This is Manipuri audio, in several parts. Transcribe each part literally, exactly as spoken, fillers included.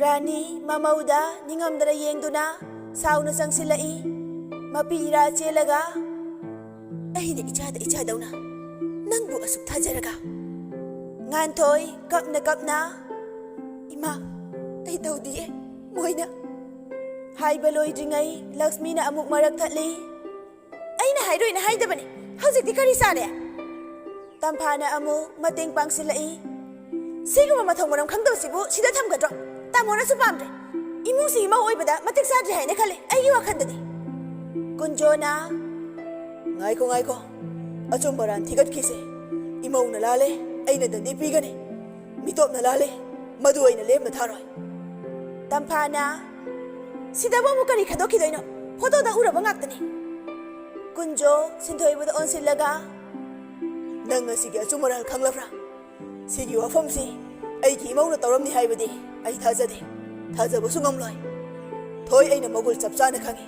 ꯔꯥꯅꯤ ꯃꯃꯧꯗ ꯅꯤꯡꯉꯝꯗꯅ ꯌꯦꯡꯗꯨꯅ ꯁꯥꯎꯅ ꯆꯪꯁꯤꯜꯂꯛꯏ꯫ ꯃꯄꯤ ꯏꯔꯥ ꯆꯦꯜꯂꯒ, "ꯑꯩꯅ ꯏꯆꯥꯗ ꯏꯆꯥꯗꯧꯅ ꯅꯪꯕꯨ ꯑꯁꯨꯛ ꯊꯥꯖꯔꯒ?" ꯉꯥꯟꯊꯣꯏ ꯀꯞꯅ ꯀꯞꯅ, "ꯏꯃꯥ, ꯑꯩ ꯇꯧꯗꯤꯌꯦ, ꯃꯣꯏꯅ"꯫ ꯍꯥꯏꯕ ꯂꯣꯏꯗ꯭ꯔꯤꯉꯩ ꯂꯛꯁꯃꯤꯅ ꯑꯃꯨꯛ ꯃꯔꯛ ꯊꯠꯂꯤ꯫ "ꯑꯩꯅ ꯍꯥꯏꯔꯣꯏꯅ ꯍꯥꯏꯗꯕꯅꯦ, ꯍꯧꯖꯤꯛꯇꯤ ꯀꯔꯤ ꯆꯥꯔꯦ?" ꯇꯝꯐꯥꯅ ꯑꯃꯨꯛ ꯃꯇꯦꯡ ꯄꯥꯡꯁꯤꯜꯂꯛꯏ꯫ "ꯁꯤꯒꯨꯝꯕ ꯃꯊꯣꯡ ꯃꯔꯝ ꯈꯪꯗꯕꯁꯤꯕꯨ ꯁꯤꯗ ꯊꯝꯒꯗ꯭ꯔꯣ? ꯇꯥꯃꯣꯅꯁꯨ ꯄꯥꯝꯗ꯭ꯔꯦ꯫ ꯏꯃꯨꯡꯁꯤꯒꯤ ꯃꯧ ꯑꯣꯏꯕꯗ ꯃꯇꯤꯛ ꯆꯥꯗ꯭ꯔꯦ ꯍꯥꯏꯅ ꯈꯜꯂꯦ ꯑꯩꯒꯤ ꯋꯥꯈꯜꯗꯗꯤ"꯫ ꯀꯨꯟꯖꯣꯅ, "ꯉꯥꯏꯈꯣ, ꯉꯥꯏꯈꯣ, ꯑꯆꯨꯝꯕ ꯑꯔꯥꯟ ꯊꯤꯒꯠꯈꯤꯁꯦ꯫ ꯏꯃꯧꯅ ꯂꯥꯜꯂꯦ, ꯑꯩꯅ ꯗꯟꯗꯤ ꯄꯤꯒꯅꯤ꯫ ꯃꯤꯇꯣꯞꯅ ꯂꯥꯜꯂꯦ, ꯃꯗꯨ ꯑꯩꯅ ꯂꯦꯝꯅ ꯊꯥꯔꯣꯏ"꯫ ꯇꯝꯐꯥꯅ, "ꯁꯤꯗꯕꯨ ꯑꯃꯨꯛ ꯀꯔꯤ ꯈꯟꯗꯣꯛꯈꯤꯗꯣꯏꯅꯣ? ꯐꯣꯇꯣꯗ ꯎꯔꯕ ꯉꯥꯛꯇꯅꯤ"꯫ ꯀꯨꯟꯖꯣ ꯁꯤꯟꯊꯣꯏꯕꯗ ꯑꯣꯟꯁꯤꯜꯂꯒ, "ꯅꯪ ꯉꯁꯤꯒꯤ ꯑꯆꯨꯝ ꯑꯔꯥꯟ ꯈꯪꯂꯕ꯭ꯔꯥ? ꯁꯤꯒꯤ ꯋꯥꯐꯝꯁꯤ ꯑꯩꯒꯤ ꯏꯃꯧꯅ ꯇꯧꯔꯝꯅꯤ ꯍꯥꯏꯕꯗꯤ ꯑꯩ ꯊꯥꯖꯗꯦ, ꯊꯥꯖꯕꯁꯨ ꯉꯝꯂꯣꯏ꯫ ꯊꯣꯏ, ꯑꯩꯅ ꯃꯒꯨꯜ ꯆꯞ ꯆꯥꯅ ꯈꯪꯏ꯫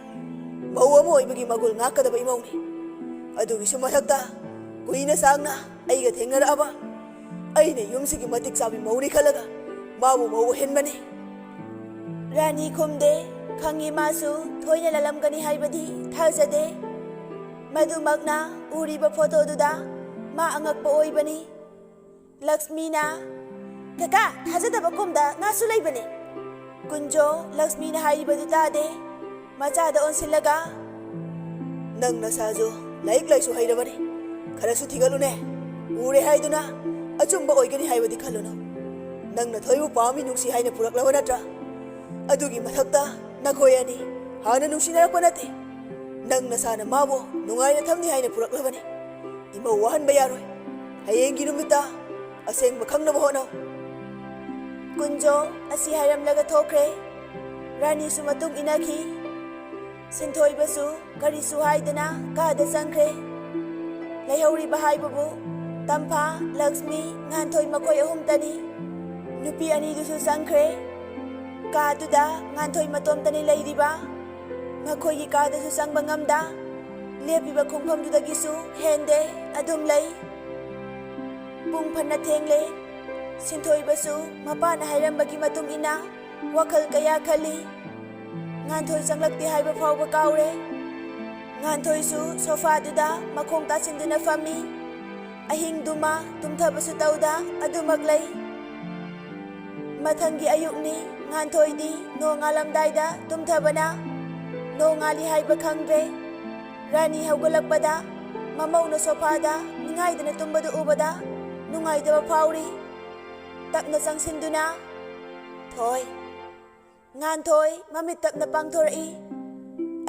ꯃꯧ ꯑꯃ ꯑꯣꯏꯕꯒꯤ ꯃꯒꯨꯜ ꯉꯥꯛꯀꯗꯕ ꯏꯃꯧꯅꯤ꯫ ꯑꯗꯨꯒꯤꯁꯨ ꯃꯊꯛꯇ ꯀꯨꯏꯅ ꯁꯥꯡꯅ ꯑꯩꯒ ꯊꯦꯡꯅꯔꯛꯑꯕ, ꯑꯩꯅ ꯌꯨꯝꯁꯤꯒꯤ ꯃꯇꯤꯛ ꯆꯥꯕꯤ ꯃꯧꯅꯤ ꯈꯜꯂꯒ ꯃꯥꯕꯨ ꯃꯧ ꯑꯣꯏꯍꯟꯕꯅꯤ"꯫ ꯔꯥꯅꯤ ꯈꯨꯝꯗꯦ꯫ ꯈꯪꯏ, ꯃꯥꯁꯨ ꯊꯣꯏꯅ ꯂꯥꯜꯂꯝꯒꯅꯤ ꯍꯥꯏꯕꯗꯤ ꯊꯥꯖꯗꯦ꯫ ꯃꯗꯨꯃꯛꯅ ꯎꯔꯤꯕ ꯐꯣꯇꯣꯗꯨꯗ ꯃꯥ ꯑꯉꯛꯄ ꯑꯣꯏꯕꯅꯤ꯫ ꯂꯛꯁꯃꯤꯅ, "ꯀꯀꯥ, ꯊꯥꯖꯗꯕ ꯀꯣꯝꯗ ꯉꯥꯁꯨ ꯂꯩꯕꯅꯦ"꯫ ꯀꯨꯟꯖꯣ ꯂꯛꯁꯃꯤꯅ ꯍꯥꯏꯔꯤꯕꯗꯨ ꯇꯥꯗꯦ꯫ ꯃꯆꯥꯗ ꯑꯣꯟꯁꯤꯜꯂꯒ, "ꯅꯪ ꯅꯁꯥꯁꯨ ꯂꯥꯏꯔꯤꯛ ꯂꯥꯏꯁꯨ ꯍꯩꯔꯕꯅꯤ, ꯈꯔꯁꯨ ꯊꯤꯒꯠꯂꯨꯅꯦ꯫ ꯎꯔꯦ ꯍꯥꯏꯗꯨꯅ ꯑꯆꯨꯝꯕ ꯑꯣꯏꯒꯅꯤ ꯍꯥꯏꯕꯗꯤ ꯈꯜꯂꯨꯅꯨ꯫ ꯅꯪꯅ ꯊꯣꯏꯕꯨ ꯄꯥꯝꯃꯤ ꯅꯨꯡꯁꯤ ꯍꯥꯏꯅ ꯄꯨꯔꯛꯂꯕ ꯅꯠꯇ꯭ꯔꯥ? ꯑꯗꯨꯒꯤ ꯃꯊꯛꯇ ꯅꯈꯣꯏ ꯑꯅꯤ ꯍꯥꯟꯅ ꯅꯨꯡꯁꯤꯅꯔꯛꯄ ꯅꯠꯇꯦ꯫ ꯅꯪ ꯅꯁꯥꯅ ꯃꯥꯕꯨ ꯅꯨꯡꯉꯥꯏꯅ ꯊꯝꯅꯤ ꯍꯥꯏꯅ ꯄꯨꯔꯛꯂꯕꯅꯤ꯫ ꯏꯃꯧ ꯋꯥꯍꯟꯕ ꯌꯥꯔꯣꯏ꯫ ꯍꯌꯦꯡꯒꯤ ꯅꯨꯃꯤꯠꯇ ꯑꯁꯦꯡꯕ ꯈꯪꯅꯕ ꯍꯣꯠꯅꯧ"꯫ ꯀꯨꯟꯖꯣ ꯑꯁꯤ ꯍꯥꯏꯔꯝꯂꯒ ꯊꯣꯛꯈ꯭ꯔꯦ꯫ ꯔꯥꯅꯤꯁꯨ ꯃꯇꯨꯡ ꯏꯟꯅꯈꯤ꯫ ꯁꯤꯟꯊꯣꯏꯕꯁꯨ ꯀꯔꯤꯁꯨ ꯍꯥꯏꯗꯅ ꯀꯥꯗ ꯆꯪꯈ꯭ꯔꯦ꯫ ꯂꯩꯍꯧꯔꯤꯕ ꯍꯥꯏꯕꯕꯨ ꯇꯝꯐꯥ, ꯂꯛꯁꯃꯤ, ꯉꯥꯟꯊꯣꯏ ꯃꯈꯣꯏ ꯑꯍꯨꯝꯇꯅꯤ꯫ ꯅꯨꯄꯤ ꯑꯅꯤꯗꯨꯁꯨ ꯆꯪꯈ꯭ꯔꯦ꯫ ꯀꯥꯗꯨꯗ ꯉꯥꯟꯊꯣꯏ ꯃꯇꯣꯝꯇꯅꯤ ꯂꯩꯔꯤꯕ꯫ ꯃꯈꯣꯏꯒꯤ ꯀꯥꯗꯁꯨ ꯆꯪꯕ ꯉꯝꯗ, ꯂꯦꯞꯄꯤꯕ ꯈꯣꯡꯐꯝꯗꯨꯗꯒꯤꯁꯨ ꯍꯦꯟꯗꯦ, ꯑꯗꯨꯝ ꯂꯩ꯫ ꯄꯨꯡ ꯐꯅ ꯊꯦꯡꯂꯦ꯫ ꯁꯤꯟꯊꯣꯏꯕꯁꯨ ꯃꯄꯥꯅ ꯍꯥꯏꯔꯝꯕꯒꯤ ꯃꯇꯨꯡ ꯏꯟꯅ ꯋꯥꯈꯜ ꯀꯌꯥ ꯈꯜꯂꯤ꯫ ꯉꯥꯟꯊꯣꯏ ꯆꯪꯂꯛꯇꯦ ꯍꯥꯏꯕ ꯐꯥꯎꯕ ꯀꯥꯎꯔꯦ꯫ ꯉꯥꯟꯊꯣꯏꯁꯨ ꯁꯣꯐꯥꯗꯨꯗ ꯃꯈꯣꯡ ꯇꯥꯁꯤꯟꯗꯨꯅ ꯐꯝꯃꯤ꯫ ꯑꯍꯤꯡꯗꯨꯃ ꯇꯨꯝꯊꯕꯁꯨ ꯇꯧꯗ ꯑꯗꯨꯃꯛ ꯂꯩ꯫ ꯃꯊꯪꯒꯤ ꯑꯌꯨꯛꯅꯤ꯫ ꯉꯥꯟꯊꯣꯏꯗꯤ ꯅꯣꯡꯉꯥꯜꯂꯝꯗꯥꯏꯗ ꯇꯨꯝꯊꯕꯅ ꯅꯣꯡꯉꯥꯜꯂꯤ ꯍꯥꯏꯕ ꯈꯪꯗ꯭ꯔꯦ꯫ ꯔꯥꯅꯤ ꯍꯧꯒꯠꯂꯛꯄꯗ ꯃꯃꯧꯅ ꯁꯣꯐꯥꯗ ꯅꯤꯡꯉꯥꯏꯗꯅ ꯇꯨꯝꯕꯗꯨ ꯎꯕꯗ ꯅꯨꯡꯉꯥꯏꯇꯕ ꯐꯥꯎꯔꯤ꯫ ꯇꯞꯅ ꯆꯪꯁꯤꯟꯗꯨꯅ, "ꯊꯣꯏ!" ꯉꯥꯟꯊꯣꯏ ꯃꯃꯤꯠ ꯇꯞꯅ ꯄꯥꯡꯊꯣꯔꯛꯏ꯫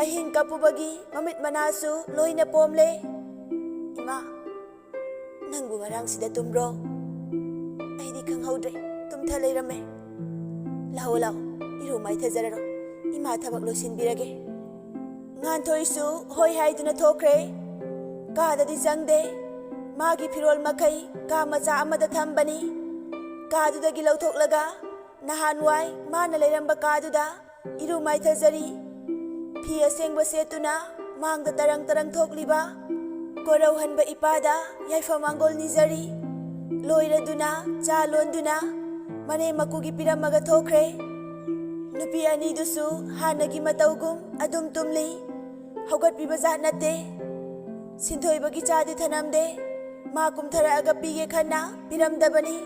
ꯑꯍꯤꯡ ꯀꯥꯞꯄꯨꯕꯒꯤ ꯃꯃꯤꯠ ꯃꯅꯥꯁꯨ ꯂꯣꯏꯅ ꯄꯣꯝꯂꯦ꯫ "ꯏꯃꯥ, ꯅꯪꯕꯨ ꯉꯔꯥꯡꯁꯤꯗ ꯇꯨꯝꯕ꯭ꯔꯣ? ꯑꯩꯗꯤ ꯈꯪꯍꯧꯗ꯭ꯔꯦ, ꯇꯨꯝꯊ ꯂꯩꯔꯝꯃꯦ꯫ ꯂꯥꯛꯑꯣ, ꯂꯥꯛꯑꯣ, ꯏꯔꯨ ꯃꯥꯏꯊꯖꯔꯔꯣ, ꯏꯃꯥ ꯊꯕꯛ ꯂꯣꯏꯁꯤꯟꯕꯤꯔꯒꯦ꯫" ꯉꯥꯟꯊꯣꯏꯁꯨ ꯍꯣꯏ ꯍꯥꯏꯗꯨꯅ ꯊꯣꯛꯈ꯭ꯔꯦ꯫ ꯀꯥꯗꯗꯤ ꯆꯪꯗꯦ꯫ ꯃꯥꯒꯤ ꯐꯤꯔꯣꯜ ꯃꯈꯩ ꯀꯥ ꯃꯆꯥ ꯑꯃꯗ ꯊꯝꯕꯅꯤ꯫ ꯀꯥꯗꯨꯗꯒꯤ ꯂꯧꯊꯣꯛꯂꯒ ꯅꯍꯥꯟꯋꯥꯏ ꯃꯥꯅ ꯂꯩꯔꯝꯕ ꯀꯥꯗꯨꯗ ꯏꯔꯨ ꯃꯥꯏꯊꯖꯔꯤ꯫ ꯐꯤ ꯑꯁꯦꯡꯕ ꯁꯦꯠꯇꯨꯅ ꯃꯥꯡꯗ ꯇꯔꯪ ꯇꯔꯪ ꯊꯣꯛꯂꯤꯕ ꯀꯣꯔꯧꯍꯟꯕ ꯏꯄꯥꯗ ꯌꯥꯏꯐ ꯃꯥꯡꯒꯣꯜ ꯅꯤꯖꯔꯤ꯫ ꯂꯣꯏꯔꯗꯨꯅ ꯆꯥ ꯂꯣꯟꯗꯨꯅ ꯃꯅꯦꯝ ꯃꯀꯨꯒꯤ ꯄꯤꯔꯝꯃꯒ ꯊꯣꯛꯈ꯭ꯔꯦ꯫ ꯅꯨꯄꯤ ꯑꯅꯤꯗꯨꯁꯨ ꯍꯥꯟꯅꯒꯤ ꯃꯇꯧꯒꯨꯝ ꯑꯗꯨꯝ ꯇꯨꯝꯂꯤ꯫ ꯍꯧꯒꯠꯄꯤꯕ ꯖꯥꯠ ꯅꯠꯇꯦ꯫ ꯁꯤꯟꯊꯣꯏꯕꯒꯤ ꯆꯥꯗꯤ ꯊꯅꯝꯗꯦ꯫ ꯃꯥ ꯀꯨꯝꯊꯔꯛꯑꯒ ꯄꯤꯒꯦ ꯈꯟꯅ ꯄꯤꯔꯝꯗꯕꯅꯤ꯫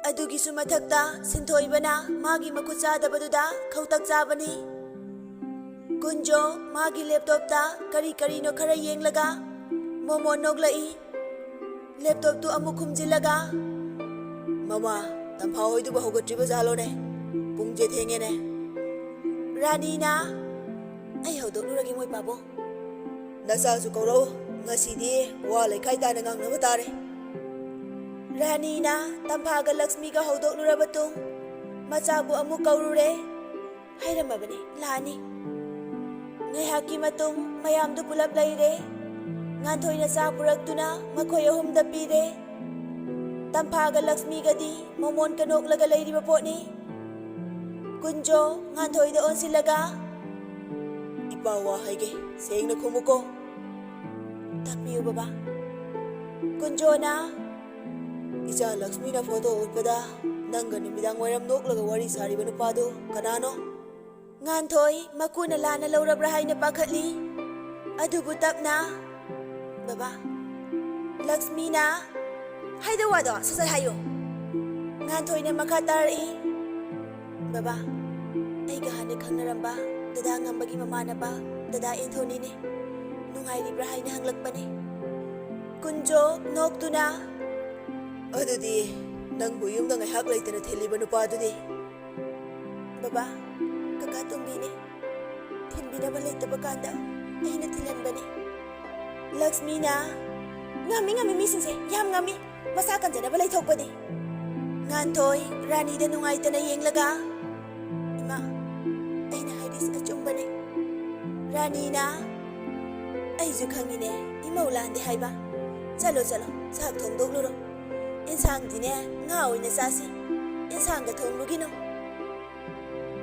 ꯑꯗꯨꯒꯤꯁꯨ ꯃꯊꯛꯇ ꯁꯤꯟꯊꯣꯏꯕꯅ ꯃꯥꯒꯤ ꯃꯈꯨꯠ ꯆꯥꯗꯕꯗꯨꯗ ꯈꯧꯇꯛ ꯆꯥꯕꯅꯤ꯫ ꯀꯨꯟꯖꯣ ꯃꯥꯒꯤ ꯂꯦꯞꯇꯣꯞꯇ ꯀꯔꯤ ꯀꯔꯤꯅꯣ ꯈꯔ ꯌꯦꯡꯂꯒ ꯃꯣꯃꯣꯟ ꯅꯣꯛꯂꯛꯏ꯫ ꯂꯦꯞꯇꯣꯞꯇꯨ ꯑꯃꯨꯛ ꯈꯨꯝꯖꯤꯜꯂꯒ, "ꯃꯃꯥ, ꯇꯝꯐꯥ ꯍꯣꯏꯗꯨꯕꯨ ꯍꯧꯒꯠꯇ꯭ꯔꯤꯕ ꯖꯥꯠꯂꯣꯅꯦ? ꯄꯨꯡꯁꯦ ꯊꯦꯡꯉꯦꯅꯦ꯫" ꯔꯥꯅꯤꯅ, "ꯑꯩ ꯍꯧꯗꯣꯛꯂꯨꯔꯒꯦ ꯃꯣꯏ ꯄꯥꯕꯨꯡ꯫" "ꯅꯆꯥꯁꯨ ꯀꯧꯔꯛꯎ, ꯉꯁꯤꯗꯤ ꯋꯥ ꯂꯩꯈꯥꯏ ꯇꯥꯅ ꯉꯥꯡꯅꯕ ꯇꯥꯔꯦ꯫" ꯔꯥꯅꯤꯅ ꯇꯝꯐꯥꯒ ꯂꯛꯁꯃꯤꯒ ꯍꯧꯗꯣꯛꯂꯨꯔꯕ ꯇꯨꯡ ꯃꯆꯥꯕꯨ ꯑꯃꯨꯛ ꯀꯧꯔꯨꯔꯦ꯫ ꯍꯥꯏꯔꯝꯃꯕꯅꯤ, ꯂꯥꯛꯑꯅꯤ꯫ ꯉꯥꯏꯍꯥꯛꯀꯤ ꯃꯇꯨꯡ ꯃꯌꯥꯝꯗꯨ ꯄꯨꯂꯞ ꯂꯩꯔꯦ꯫ ꯉꯥꯟꯊꯣꯏꯅ ꯆꯥ ꯄꯨꯔꯛꯇꯨꯅ ꯃꯈꯣꯏ ꯑꯍꯨꯝꯗ ꯄꯤꯔꯦ꯫ ꯇꯝꯐꯥꯒ ꯂꯛꯁꯃꯤꯒꯗꯤ ꯃꯣꯃꯣꯟ ꯀꯅꯣꯛꯂꯒ ꯂꯩꯔꯤꯕ ꯄꯣꯠꯅꯤ꯫ ꯀꯨꯟꯖꯣ ꯉꯥꯟꯊꯣꯏꯗ ꯑꯣꯟꯁꯤꯜꯂꯒ, "ꯏꯄꯥ ꯋꯥ ꯍꯥꯏꯒꯦ, ꯁꯦꯡꯅ ꯈꯨꯝꯃꯨꯀꯣ꯫" "ꯇꯥꯛꯄꯤꯌꯨ ꯕꯕꯥ꯫" ꯀꯨꯟꯖꯣꯅ, "ꯏꯆꯥ ꯂꯛꯁꯃꯤꯅ ꯐꯣꯇꯣ ꯎꯠꯄꯗ ꯅꯪꯒ ꯅꯨꯃꯤꯗꯥꯡ ꯋꯥꯏꯔꯝ ꯅꯣꯛꯂꯒ ꯋꯥꯔꯤ ꯁꯥꯔꯤꯕ ꯅꯨꯄꯥꯗꯨ ꯀꯅꯥꯅꯣ? ꯉꯥꯟꯊꯣꯏ ꯃꯀꯨꯅ ꯂꯥꯟꯅ ꯂꯧꯔꯕ꯭ꯔꯥ ꯍꯥꯏꯅ ꯄꯥꯈꯠꯂꯤ꯫ ꯑꯗꯨꯕꯨ ꯇꯞꯅ, "ꯕꯕꯥ, ꯂꯛꯁꯃꯤꯅ ꯍꯥꯏꯗꯧ ꯋꯥꯗꯣ ꯁꯠ ꯁꯠ ꯍꯥꯏꯌꯨ꯫" ꯉꯥꯟꯊꯣꯏꯅ ꯃꯈꯥ ꯇꯥꯔꯛꯏ, "ꯕꯕꯥ, ꯑꯩꯒ ꯍꯥꯟꯅ ꯈꯪꯅꯔꯝꯕ ꯗꯗꯥ ꯉꯝꯕꯒꯤ ꯃꯃꯥꯟꯅꯕ ꯗꯗꯥ ꯑꯦꯟꯊꯣꯅꯤꯅꯦ꯫ ꯅꯨꯡꯉꯥꯏꯔꯤꯕ꯭ꯔꯥ ꯍꯥꯏꯅ ꯍꯪꯂꯛꯄꯅꯦ꯫" ꯀꯨꯟꯖꯣ ꯅꯣꯛꯇꯨꯅ, "ꯑꯗꯨꯗꯤ ꯅꯪꯕꯨ ꯌꯨꯝꯗ ꯉꯥꯏꯍꯥꯛ ꯂꯩꯇꯅ ꯊꯤꯜꯂꯤꯕ ꯅꯨꯄꯥꯗꯨꯗꯤ?" "ꯕꯕꯥ, ꯀꯀꯥ ꯇꯣꯝꯕꯤꯅꯦ꯫ ꯊꯤꯟꯕꯤꯅꯕ ꯂꯩꯇꯕ ꯀꯥꯟꯗ ꯑꯩꯅ ꯊꯤꯜꯍꯟꯕꯅꯦ꯫" ꯂꯛꯁꯃꯤꯅ, "ꯉꯝꯃꯤ, ꯉꯝꯃꯤ, ꯃꯤꯁꯤꯡꯁꯦ ꯌꯥꯝ ꯉꯝꯃꯤ꯫ ꯃꯁꯥ ꯀꯟꯖꯅꯕ ꯂꯩꯊꯣꯛꯄꯅꯤ꯫" ꯉꯥꯟꯊꯣꯏ ꯔꯥꯅꯤꯗ ꯅꯨꯡꯉꯥꯏꯇꯅ ꯌꯦꯡꯂꯒ, "ꯏꯃꯥ, ꯑꯩꯅ ꯍꯥꯏꯔꯤꯁꯤ ꯑꯆꯨꯝꯕꯅꯤ꯫" ꯔꯥꯅꯤꯅ, "ꯑꯩꯁꯨ ꯈꯪꯉꯤꯅꯦ, ꯏꯃꯧ ꯂꯥꯟꯗꯦ ꯍꯥꯏꯕ꯫ ꯆꯠꯂꯣ, ꯆꯠꯂꯣ, ꯆꯥꯛ ꯊꯣꯡꯗꯣꯛꯂꯨꯔꯣ꯫ ꯏꯟꯁꯥꯡꯗꯤꯅꯦ, ꯉꯥ ꯑꯣꯏꯅ ꯆꯥꯁꯤ꯫ ꯏꯟꯁꯥꯡꯒ ꯊꯣꯡꯂꯨꯒꯤꯅꯣ꯫"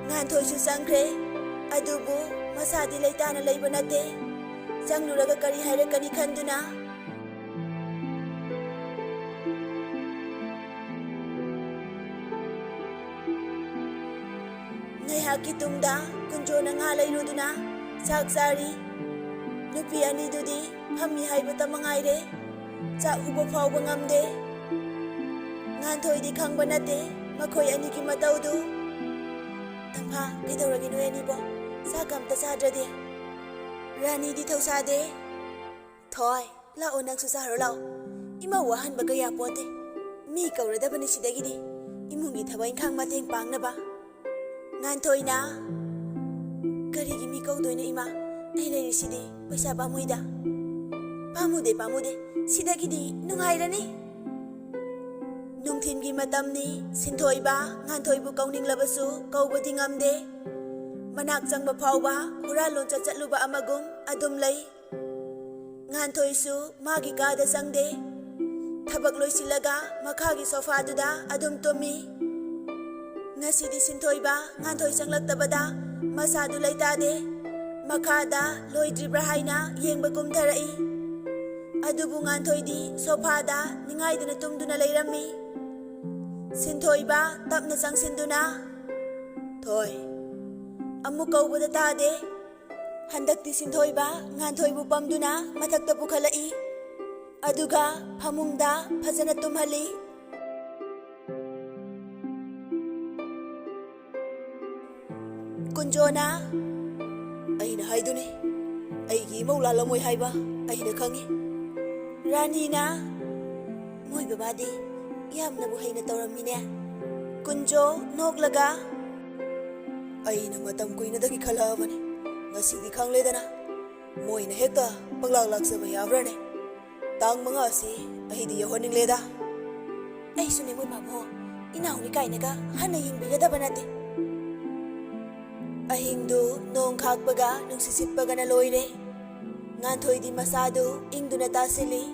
ꯉꯥꯟꯊꯣꯏꯁꯨ ꯆꯪꯈ꯭ꯔꯦ꯫ ꯑꯗꯨꯕꯨ ꯃꯁꯥꯗꯤ ꯂꯩꯇꯥꯅ ꯂꯩꯕ ꯅꯠꯇꯦ꯫ ꯆꯪꯂꯨꯔꯒ ꯀꯔꯤ ꯍꯥꯏꯔꯛꯀꯅꯤ ꯈꯟꯗꯨꯅ ꯉꯥꯏꯍꯥꯛꯀꯤ ꯇꯨꯡꯗ ꯀꯨꯟꯖꯣꯅ ꯉꯥ ꯂꯩꯔꯨꯗꯨꯅ ꯆꯥꯛ ꯆꯥꯔꯤ꯫ ꯅꯨꯄꯤ ꯑꯅꯤꯗꯨꯗꯤ ꯐꯝꯃꯤ ꯍꯥꯏꯕꯇ ꯃꯉꯥꯏꯔꯦ, ꯆꯥꯛ ꯎꯕ ꯐꯥꯎꯕ ꯉꯝꯗꯦ꯫ ꯉꯥꯟꯊꯣꯏꯗꯤ ꯈꯪꯕ ꯅꯠꯇꯦ ꯃꯈꯣꯏ ꯑꯅꯤꯒꯤ ꯃꯇꯧꯗꯨ꯫ "ꯇꯝꯐꯥ, ꯀꯩꯗꯧꯔꯒꯦ ꯅꯣꯏ ꯑꯅꯤꯕꯣ? ꯆꯥꯛꯀ ꯑꯝꯇ ꯆꯥꯗ꯭ꯔꯗꯤ?" ꯔꯥꯅꯤꯗꯤ ꯊꯧꯁꯥꯗꯦ꯫ "ꯊꯣꯏ, ꯂꯥꯛꯑꯣ, ꯅꯪꯁꯨ ꯆꯥꯔꯣ ꯂꯥꯛꯑꯣ꯫ ꯏꯃꯧ ꯋꯥꯍꯟꯕ ꯀꯌꯥ ꯄꯣꯟꯇꯦ꯫ ꯃꯤ ꯀꯧꯔꯗꯕꯅꯤ ꯁꯤꯗꯒꯤꯗꯤ, ꯏꯃꯨꯡꯒꯤ ꯊꯕꯛ ꯏꯪꯈꯥꯡ ꯃꯇꯦꯡ ꯄꯥꯡꯅꯕ꯫" ꯉꯥꯟꯊꯣꯏꯅ, "ꯀꯔꯤꯒꯤ ꯃꯤ ꯀꯧꯗꯣꯏꯅꯣ ꯏꯃꯥ? ꯑꯩ ꯂꯩꯔꯤꯁꯤꯗꯤ, ꯄꯩꯁꯥ ꯄꯥꯝꯃꯨꯏꯗ꯫" "ꯄꯥꯝꯃꯨꯗꯦ, ꯄꯥꯝꯃꯨꯗꯦ꯫ ꯁꯤꯗꯒꯤꯗꯤ ꯅꯨꯡꯉꯥꯏꯔꯅꯤ꯫" ꯅꯨꯡꯊꯤꯟꯒꯤ ꯃꯇꯝꯅꯤ꯫ ꯁꯤꯟꯊꯣꯏꯕ ꯉꯥꯟꯊꯣꯏꯕꯨ ꯀꯧꯅꯤꯡꯂꯕꯁꯨ ꯀꯧꯕꯗꯤ ꯉꯝꯗꯦ꯫ ꯃꯅꯥꯛ ꯆꯪꯕ ꯐꯥꯎꯕ ꯍꯨꯔꯥꯟ ꯂꯣꯟꯆꯠ ꯆꯠꯂꯨꯕ ꯑꯃꯒꯨꯝ ꯑꯗꯨꯝ ꯂꯩ꯫ ꯉꯥꯟꯊꯣꯏꯁꯨ ꯃꯥꯒꯤ ꯀꯥꯗ ꯆꯪꯗꯦ꯫ ꯊꯕꯛ ꯂꯣꯏꯁꯤꯜꯂꯒ ꯃꯈꯥꯒꯤ ꯁꯣꯐꯥꯗꯨꯗ ꯑꯗꯨꯝ ꯇꯨꯝꯃꯤ꯫ ꯉꯁꯤꯗꯤ ꯁꯤꯟꯊꯣꯏꯕ ꯉꯥꯟꯊꯣꯏ ꯆꯪꯂꯛꯇꯕꯗ ꯃꯁꯥꯗꯨ ꯂꯩꯇꯥꯗꯦ꯫ ꯃꯈꯥꯗ ꯂꯣꯏꯗ꯭ꯔꯤꯕ꯭ꯔꯥ ꯍꯥꯏꯅ ꯌꯦꯡꯕ ꯀꯨꯝꯊꯔꯛꯏ꯫ ꯑꯗꯨꯕꯨ ꯉꯥꯟꯊꯣꯏꯗꯤ ꯁꯣꯐꯥꯗ ꯅꯤꯡꯉꯥꯏꯗꯅ ꯇꯨꯝꯗꯨꯅ ꯂꯩꯔꯝꯃꯤ꯫ ꯁꯤꯟꯊꯣꯏꯕ ꯇꯞꯅ ꯆꯪꯁꯤꯟꯗꯨꯅ, "ꯊꯣꯏ," ꯑꯃꯨꯛ ꯀꯧꯕꯗ ꯇꯥꯗꯦ꯫ ꯍꯟꯗꯛꯇꯤ ꯁꯤꯟꯊꯣꯏꯕ ꯉꯥꯟꯊꯣꯏꯕꯨ ꯄꯝꯗꯨꯅ ꯃꯊꯛꯇ ꯄꯨꯈꯠꯂꯛꯏ꯫ ꯑꯗꯨꯒ ꯐꯃꯨꯡꯗ ꯐꯖꯅ ꯇꯨꯝꯍꯜꯂꯤ꯫ ꯀꯨꯟꯖꯣꯅ, "ꯑꯩꯅ ꯍꯥꯏꯗꯨꯅꯤ, ꯑꯩꯒꯤ ꯏꯃꯧ ꯂꯥꯜꯂꯝꯃꯣꯏ ꯍꯥꯏꯕ ꯑꯩꯅ ꯈꯪꯉꯤ꯫" ꯔꯥꯅꯤꯅ, "ꯃꯣꯏ ꯕꯕꯥꯗꯤ ꯌꯥꯝꯅꯕꯨ ꯍꯩꯅ ꯇꯧꯔꯝꯃꯤꯅꯦ꯫" ꯀꯨꯟꯖꯣ ꯅꯣꯛꯂꯒ, "ꯑꯩꯅ ꯃꯇꯝ ꯀꯨꯏꯅꯗꯒꯤ ꯈꯜꯂꯛꯑꯕꯅꯤ, ꯉꯁꯤꯗꯤ ꯈꯪꯂꯦꯗꯅ꯫ ꯃꯣꯏꯅ ꯍꯦꯛꯇ ꯄꯪꯂꯥꯛ ꯂꯥꯛꯆꯕ ꯌꯥꯕ꯭ꯔꯥꯅꯦ? ꯇꯥꯡ ꯃꯉꯥ ꯑꯁꯤ ꯑꯩꯗꯤ ꯌꯧꯍꯟꯅꯤꯡꯂꯦꯗ꯫" "ꯑꯩꯁꯨꯅꯦ ꯃꯣꯏ ꯃꯥꯃꯣ, ꯏꯅꯥꯎꯅꯤ ꯀꯥꯏꯅꯒ ꯍꯟꯅ ꯌꯦꯡꯕꯤꯒꯗꯕ ꯅꯠꯇꯦ꯫" ꯑꯍꯤꯡꯗꯨ ꯅꯣꯡ ꯈꯥꯛꯄꯒ ꯅꯨꯡꯁꯤꯠ ꯁꯤꯠꯄꯒꯅ ꯂꯣꯏꯔꯦ꯫ ꯉꯥꯟꯊꯣꯏꯗꯤ ꯃꯁꯥꯗꯨ ꯏꯪꯗꯨꯅ ꯇꯥꯁꯤꯜꯂꯤ꯫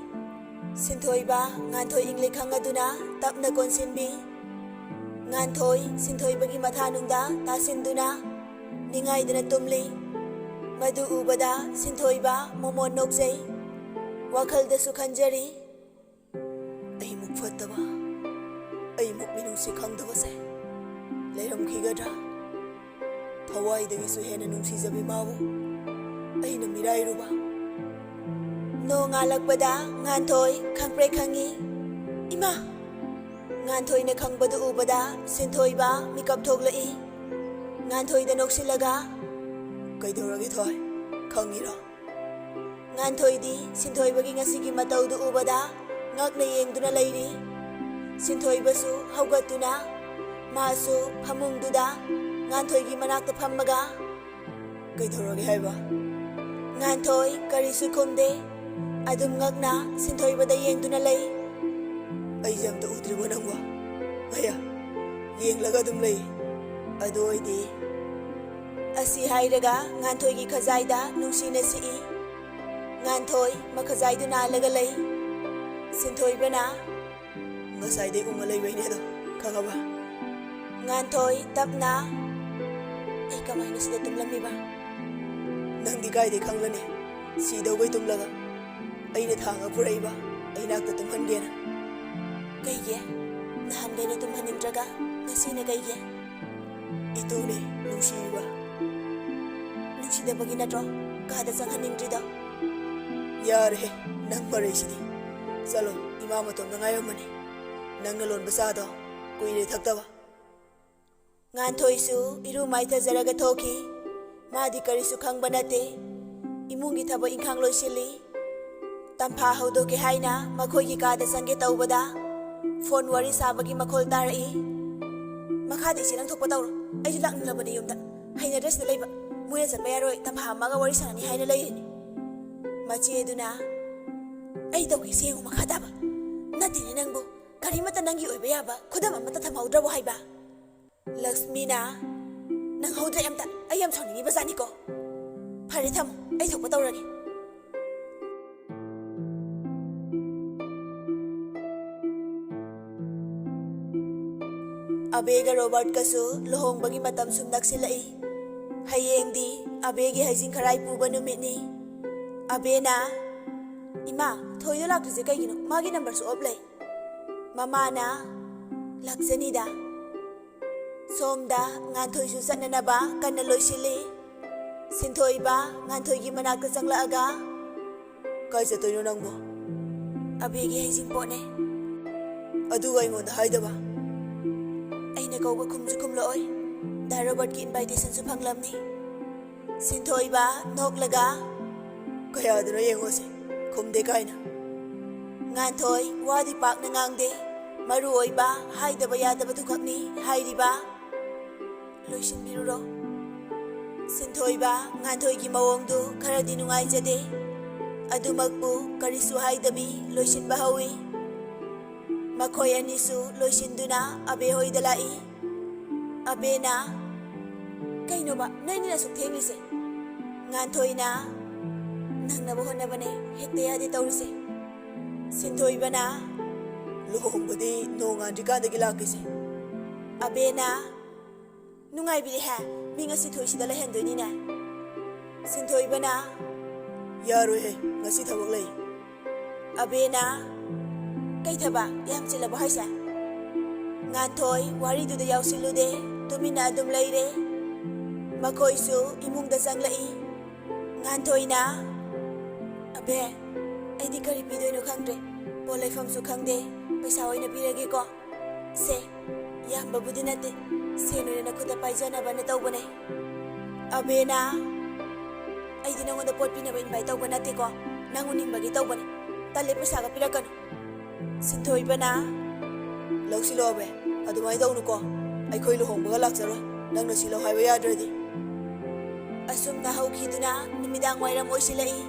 ꯁꯤꯟꯊꯣꯏꯕ ꯉꯥꯟꯊꯣꯏ ꯏꯪꯂꯦ ꯈꯪꯉꯗꯨꯅ ꯇꯞꯅ ꯀꯣꯟꯁꯤꯟꯕꯤ꯫ ꯉꯥꯟꯊꯣꯏ ꯁꯤꯟꯊꯣꯏꯕꯒꯤ ꯃꯊꯥꯅꯨꯡꯗ ꯇꯥꯁꯤꯟꯗꯨꯅ ꯅꯤꯡꯉꯥꯏꯗꯅ ꯇꯨꯝꯂꯤ꯫ ꯃꯗꯨ ꯎꯕꯗ ꯁꯤꯟꯊꯣꯏꯕ ꯃꯣꯃꯣꯟ ꯅꯣꯛꯆꯩ꯫ ꯋꯥꯈꯜꯗꯁꯨ ꯈꯟꯖꯔꯤ, "ꯑꯩꯃꯨꯛ ꯐꯠꯇꯕ, ꯑꯩꯃꯨꯛ ꯃꯤꯅꯨꯡꯁꯤ ꯈꯪꯗꯕꯁꯦ ꯂꯩꯔꯝꯈꯤꯒꯗ꯭ꯔꯥ? ꯊꯋꯥꯏꯗꯒꯤꯁꯨ ꯍꯦꯟꯅ ꯅꯨꯡꯁꯤꯖꯕꯤ ꯃꯥꯕꯨ ꯑꯩꯅ ꯃꯤꯔꯥꯏꯔꯨꯕ꯫" ꯅꯣꯡꯉꯥꯜꯂꯛꯄꯗ ꯉꯥꯟꯊꯣꯏ ꯈꯪꯄ꯭ꯔꯦꯛ ꯈꯪꯉꯤ꯫ "ꯏꯃꯥ!" ꯉꯥꯟꯊꯣꯏꯅ ꯈꯪꯕꯗꯨ ꯎꯕꯗ ꯁꯤꯟꯊꯣꯏꯕ ꯃꯤꯀꯞ ꯊꯣꯛꯂꯛꯏ꯫ ꯉꯥꯟꯊꯣꯏꯗ ꯅꯣꯛꯁꯤꯜꯂꯒ, "ꯀꯩꯗꯧꯔꯒꯦ ꯊꯣꯏ? ꯈꯪꯉꯤꯔꯣ?" ꯉꯥꯟꯊꯣꯏꯗꯤ ꯁꯤꯟꯊꯣꯏꯕꯒꯤ ꯉꯁꯤꯒꯤ ꯃꯇꯧꯗꯨ ꯎꯕꯗ ꯉꯛꯅ ꯌꯦꯡꯗꯨꯅ ꯂꯩꯔꯤ꯫ ꯁꯤꯟꯊꯣꯏꯕꯁꯨ ꯍꯧꯒꯠꯇꯨꯅ ꯃꯥꯁꯨ ꯐꯃꯨꯡꯗꯨꯗ ꯉꯥꯟꯊꯣꯏꯒꯤ ꯃꯅꯥꯛꯇ ꯐꯝꯃꯒ, "ꯀꯩꯗꯧꯔꯒꯦ ꯍꯥꯏꯕ?" ꯉꯥꯟꯊꯣꯏ ꯀꯔꯤꯁꯨ ꯈꯨꯝꯗꯦ꯫ ꯑꯗꯨꯝ ꯉꯛꯅ ꯁꯤꯟꯊꯣꯏꯕꯗ ꯌꯦꯡꯗꯨꯅ ꯂꯩ꯫ "ꯑꯩꯁꯦ ꯑꯝꯇ ꯎꯗ꯭ꯔꯤꯕꯣ ꯅꯪꯕꯣ? ꯑꯌꯥ, ꯌꯦꯡꯂꯒ ꯑꯗꯨꯝ ꯂꯩ꯫ ꯑꯗꯨ ꯑꯣꯏꯗꯤ꯫" ꯑꯁꯤ ꯍꯥꯏꯔꯒ ꯉꯥꯟꯊꯣꯏꯒꯤ ꯈꯖꯥꯏꯗ ꯅꯨꯡꯁꯤꯅ ꯁꯤꯛꯏ꯫ ꯉꯥꯟꯊꯣꯏ ꯃꯈꯖꯥꯏꯗꯨ ꯅꯥꯜꯂꯒ ꯂꯩ꯫ ꯁꯤꯟꯊꯣꯏꯕꯅ, "ꯉꯁꯥꯏꯗꯩ ꯎꯃ ꯂꯩꯕꯩꯅꯦ ꯑꯗꯣ, ꯈꯪꯉꯕ?" ꯉꯥꯟꯊꯣꯏ ꯇꯞꯅ, "ꯑꯩ ꯀꯃꯥꯏꯅ ꯁꯤꯗ ꯇꯨꯝꯂꯝꯃꯤꯕ?" "ꯅꯪꯗꯤ ꯀꯥꯏꯗꯩ ꯈꯪꯂꯅꯤ? ꯁꯤꯗꯧꯒꯩ ꯇꯨꯝꯂꯒ꯫ ꯑꯩꯅ ꯊꯥꯡꯉ ꯄꯨꯔꯛꯏꯕ, ꯑꯩ ꯅꯥꯛꯇ ꯇꯨꯝꯍꯟꯒꯦꯅ꯫" "ꯀꯩꯒꯤ?" ꯅꯍꯥꯟꯈꯩꯅ ꯇꯨꯝꯍꯟꯅꯤꯡꯗ꯭ꯔꯒ ꯉꯁꯤꯅ ꯀꯩꯒꯤ? ꯏꯇꯨꯅꯦ, ꯅꯨꯡꯁꯤꯔꯤꯕ꯫ ꯅꯨꯡꯁꯤꯗꯕꯒꯤ ꯅꯠꯇ꯭ꯔꯣ ꯀꯥꯗ ꯆꯪꯍꯟꯅꯤꯡꯗ꯭ꯔꯤꯗꯣ? ꯌꯥꯔꯦꯍꯦ, ꯅꯪ ꯃꯔꯩꯁꯤꯗꯤ꯫ ꯆꯠꯂꯣ, ꯏꯃꯥ ꯃꯇꯣꯝꯇ ꯉꯥꯏꯔꯝꯃꯅꯤ꯫ ꯅꯪꯅ ꯂꯣꯟꯕ ꯆꯥꯗꯣ ꯀꯨꯏꯔꯦ ꯊꯛꯇꯕ꯫ ꯉꯥꯟꯊꯣꯏꯁꯨ ꯏꯔꯨ ꯃꯥꯏꯊꯖꯔꯒ ꯊꯣꯛꯈꯤ꯫ ꯃꯥꯗꯤ ꯀꯔꯤꯁꯨ ꯈꯪꯕ ꯅꯠꯇꯦ꯫ ꯏꯃꯨꯡꯒꯤ ꯊꯕꯛ ꯏꯪꯈꯥꯡ ꯂꯣꯏꯁꯤꯜꯂꯤ꯫ ꯇꯝꯐꯥ ꯍꯧꯗꯣꯛꯀꯦ ꯍꯥꯏꯅ ꯃꯈꯣꯏꯒꯤ ꯀꯥꯗ ꯆꯪꯒꯦ ꯇꯧꯕꯗ, ꯐꯣꯟ ꯋꯥꯔꯤ ꯁꯥꯕꯒꯤ ꯃꯈꯣꯜ ꯇꯥꯔꯛꯏ꯫ "ꯃꯈꯥꯗ ꯏꯆꯦ ꯅꯪ ꯊꯣꯛꯄ ꯇꯧꯔꯣ, ꯑꯩꯁꯨ ꯂꯥꯛꯅꯤꯡꯂꯕꯅꯦ ꯌꯨꯝꯗ꯫ ꯍꯩꯅꯗ꯭ꯔꯦ ꯁꯤꯗ ꯂꯩꯕ꯫ ꯃꯣꯏꯅ ꯆꯠꯄ ꯌꯥꯔꯣꯏ, ꯇꯝꯐꯥ ꯑꯃꯒ ꯋꯥꯔꯤ ꯁꯥꯟꯅꯅꯤ ꯍꯥꯏꯅ ꯂꯩꯔꯤꯅꯤ꯫" ꯃꯆꯦ ꯑꯗꯨꯅ, "ꯑꯩ ꯇꯧꯒꯦ ꯁꯦ, ꯌꯦꯡꯉꯨ ꯃꯈꯥ ꯇꯥꯕ꯫ ꯅꯠꯇꯦꯅꯦ ꯅꯪꯕꯨ, ꯀꯔꯤꯃꯠꯇ ꯅꯪꯒꯤ ꯑꯣꯏꯕ ꯌꯥꯕ ꯈꯨꯗꯝ ꯑꯃꯠꯇ ꯊꯝꯍꯧꯗ꯭ꯔꯕꯣ ꯍꯥꯏꯕ?" ꯂꯛꯁꯃꯤꯅ, "ꯅꯪ ꯍꯧꯗ꯭ꯔꯦ ꯑꯝꯇ, ꯑꯩ ꯌꯥꯝ ꯁꯥꯎꯅꯤꯡꯉꯤꯕ ꯖꯥꯠꯅꯤꯀꯣ꯫ ꯐꯔꯦ ꯊꯝꯃꯣ, ꯑꯩ ꯊꯣꯛꯄ ꯇꯧꯔꯒꯦ꯫" ꯑꯕꯦꯒ ꯔꯣꯕꯔꯠꯀꯁꯨ ꯂꯨꯍꯣꯡꯕꯒꯤ ꯃꯇꯝ ꯁꯨꯝ ꯅꯛꯁꯤꯜꯂꯛꯏ꯫ ꯍꯌꯦꯡꯗꯤ ꯑꯕꯦꯒꯤ ꯍꯩꯖꯤꯡ ꯈꯔꯥꯏ ꯄꯨꯕ ꯅꯨꯃꯤꯠꯅꯤ꯫ ꯑꯕꯦꯅ, "ꯏꯃꯥ, ꯊꯣꯏꯗꯣ ꯂꯥꯛꯇ꯭ꯔꯤꯁꯦ ꯀꯩꯒꯤꯅꯣ? ꯃꯥꯒꯤ ꯅꯝꯕꯔꯁꯨ ꯑꯣꯐ ꯂꯩ꯫" ꯃꯃꯥꯅ, "ꯂꯥꯛꯆꯅꯤꯗ꯫" ꯁꯣꯝꯗ ꯉꯥꯟꯊꯣꯏꯁꯨ ꯆꯠꯅꯅꯕ ꯀꯟꯅ ꯂꯣꯏꯁꯤꯜꯂꯤ꯫ ꯁꯤꯟꯊꯣꯏꯕ ꯉꯥꯟꯊꯣꯏꯒꯤ ꯃꯅꯥꯛꯇ ꯆꯪꯂꯛꯑꯒ, "ꯀꯥꯏ ꯆꯠꯇꯣꯏꯅꯣ ꯅꯪꯕꯣ?" "ꯑꯕꯦꯒꯤ ꯍꯩꯖꯤꯡꯄꯣꯠꯅꯦ꯫" "ꯑꯗꯨꯒ ꯑꯩꯉꯣꯟꯗ ꯍꯥꯏꯗꯕ?" "ꯑꯩꯅ ꯀꯧꯕ ꯈꯨꯝꯁꯨ ꯈꯨꯝꯂꯛꯑꯣꯏ꯫ ꯗꯥ ꯔꯣꯕꯔꯠꯀꯤ ꯏꯟꯚꯥꯏꯇꯦꯁꯟꯁꯨ ꯐꯪꯂꯝꯅꯤ꯫" ꯁꯤꯟꯊꯣꯏꯕ ꯅꯣꯛꯂꯒ, "ꯀꯌꯥꯗꯅꯣ ꯌꯦꯡꯉꯣꯁꯦ, ꯈꯨꯝꯗꯦ ꯀꯥꯏꯅ꯫" ꯉꯥꯟꯊꯣꯏ ꯋꯥꯗꯤ ꯄꯥꯛꯅ ꯉꯥꯡꯗꯦ꯫ ꯃꯔꯨ ꯑꯣꯏꯕ ꯍꯥꯏꯗꯕ ꯌꯥꯗꯕꯗꯨꯈꯛꯅꯤ ꯍꯥꯏꯔꯤꯕ꯫ "ꯂꯣꯏꯁꯤꯟꯕꯤꯔꯨꯔꯣ꯫" ꯁꯤꯟꯊꯣꯏꯕ ꯉꯥꯟꯊꯣꯏꯒꯤ ꯃꯑꯣꯡꯗꯨ ꯈꯔꯗꯤ ꯅꯨꯡꯉꯥꯏꯖꯗꯦ꯫ ꯑꯗꯨꯃꯛꯄꯨ ꯀꯔꯤꯁꯨ ꯍꯥꯏꯗꯕꯤ ꯂꯣꯏꯁꯤꯟꯕ ꯍꯧꯏ꯫ ꯃꯈꯣꯏ ꯑꯅꯤꯁꯨ ꯂꯣꯏꯁꯤꯟꯗꯨꯅ ꯑꯕꯦ ꯍꯣꯏꯗ ꯂꯥꯛꯏ꯫ ꯑꯕꯦꯅ, "ꯀꯩꯅꯣꯕ ꯅꯣꯏꯅꯤꯅ ꯑꯁꯨꯛ ꯊꯦꯡꯂꯤꯁꯦ?" ꯉꯥꯟꯊꯣꯏꯅ, "ꯅꯪꯅꯕ ꯍꯣꯠꯅꯕꯅꯦ, ꯍꯦꯛꯇ ꯌꯥꯗꯦ ꯇꯧꯔꯤꯁꯦ꯫" ꯁꯤꯟꯊꯣꯏꯕꯅ, "ꯂꯨꯍꯣꯡꯕꯗꯤ ꯅꯣꯡꯉꯥꯟꯗ꯭ꯔꯤꯀꯥꯟꯗꯒꯤ ꯂꯥꯛꯀꯦꯁꯦ꯫" ꯑꯕꯦꯅ, "ꯅꯨꯡꯉꯥꯏꯕꯤꯔꯦꯍꯦ, ꯃꯤ ꯉꯁꯤ ꯊꯣꯏꯁꯤꯗ ꯂꯩꯍꯟꯗꯣꯏꯅꯤꯅꯦ꯫" ꯁꯤꯟꯊꯣꯏꯕꯅ, "ꯌꯥꯔꯣꯏꯍꯦ, ꯉꯁꯤ ꯊꯕꯛ ꯂꯩ꯫" ꯑꯕꯦꯅ, "ꯀꯩ ꯊꯕꯛ? ꯌꯥꯝ ꯆꯤꯜꯂꯕꯣ ꯍꯥꯏꯁꯦ?" ꯉꯥꯟꯊꯣꯏ ꯋꯥꯔꯤꯗꯨꯗ ꯌꯥꯎꯁꯤꯜꯂꯨꯗꯦ, ꯇꯨꯃꯤꯟꯅ ꯑꯗꯨꯝ ꯂꯩꯔꯦ꯫ ꯃꯈꯣꯏꯁꯨ ꯏꯃꯨꯡꯗ ꯆꯪꯂꯛꯏ꯫ ꯉꯥꯟꯊꯣꯏꯅ, "ꯑꯕꯦ, ꯑꯩꯗꯤ ꯀꯔꯤ ꯄꯤꯗꯣꯏꯅꯣ ꯈꯪꯗ꯭ꯔꯦ꯫ ꯄꯣꯠ ꯂꯩꯐꯝꯁꯨ ꯈꯪꯗꯦ꯫ ꯄꯩꯁꯥ ꯑꯣꯏꯅ ꯄꯤꯔꯒꯦꯀꯣ꯫ ꯁꯦ, ꯌꯥꯝꯕꯕꯨꯗꯤ ꯅꯠꯇꯦ, ꯁꯦꯟ ꯑꯣꯏꯅ ꯅꯈꯨꯠꯇ ꯄꯥꯏꯖꯅꯕꯅ ꯇꯧꯕꯅꯦ꯫ ꯑꯕꯦꯅ, ꯑꯩꯗꯤ ꯅꯉꯣꯟꯗ ꯄꯣꯠ ꯄꯤꯅꯕ invite ꯇꯧꯕ ꯅꯠꯇꯦꯀꯣ, ꯅꯪ ꯎꯅꯤꯡꯕꯒꯤ ꯇꯧꯕꯅꯦ꯫ ꯇꯜꯂꯦ, ꯄꯩꯁꯥꯒ ꯄꯤꯔꯛꯀꯅꯨ꯫" ꯁꯤꯟꯊꯣꯏꯕꯅ, "ꯂꯧꯁꯤꯜꯂꯣ ꯑꯕꯦ, ꯑꯗꯨꯃꯥꯏꯅ ꯇꯧꯅꯨꯀꯣ꯫ ꯑꯩꯈꯣꯏ ꯂꯨꯍꯣꯡꯕꯒ ꯂꯥꯛꯆꯔꯣꯏ, ꯅꯪꯅ ꯁꯤꯜꯂꯣ ꯍꯥꯏꯕ ꯌꯥꯗ꯭ꯔꯗꯤ꯫" ꯑꯁꯨꯝꯅ ꯍꯧꯈꯤꯗꯨꯅ ꯅꯨꯃꯤꯗꯥꯡ ꯋꯥꯏꯔꯝ ꯑꯣꯏꯁꯤꯜꯂꯛꯏ꯫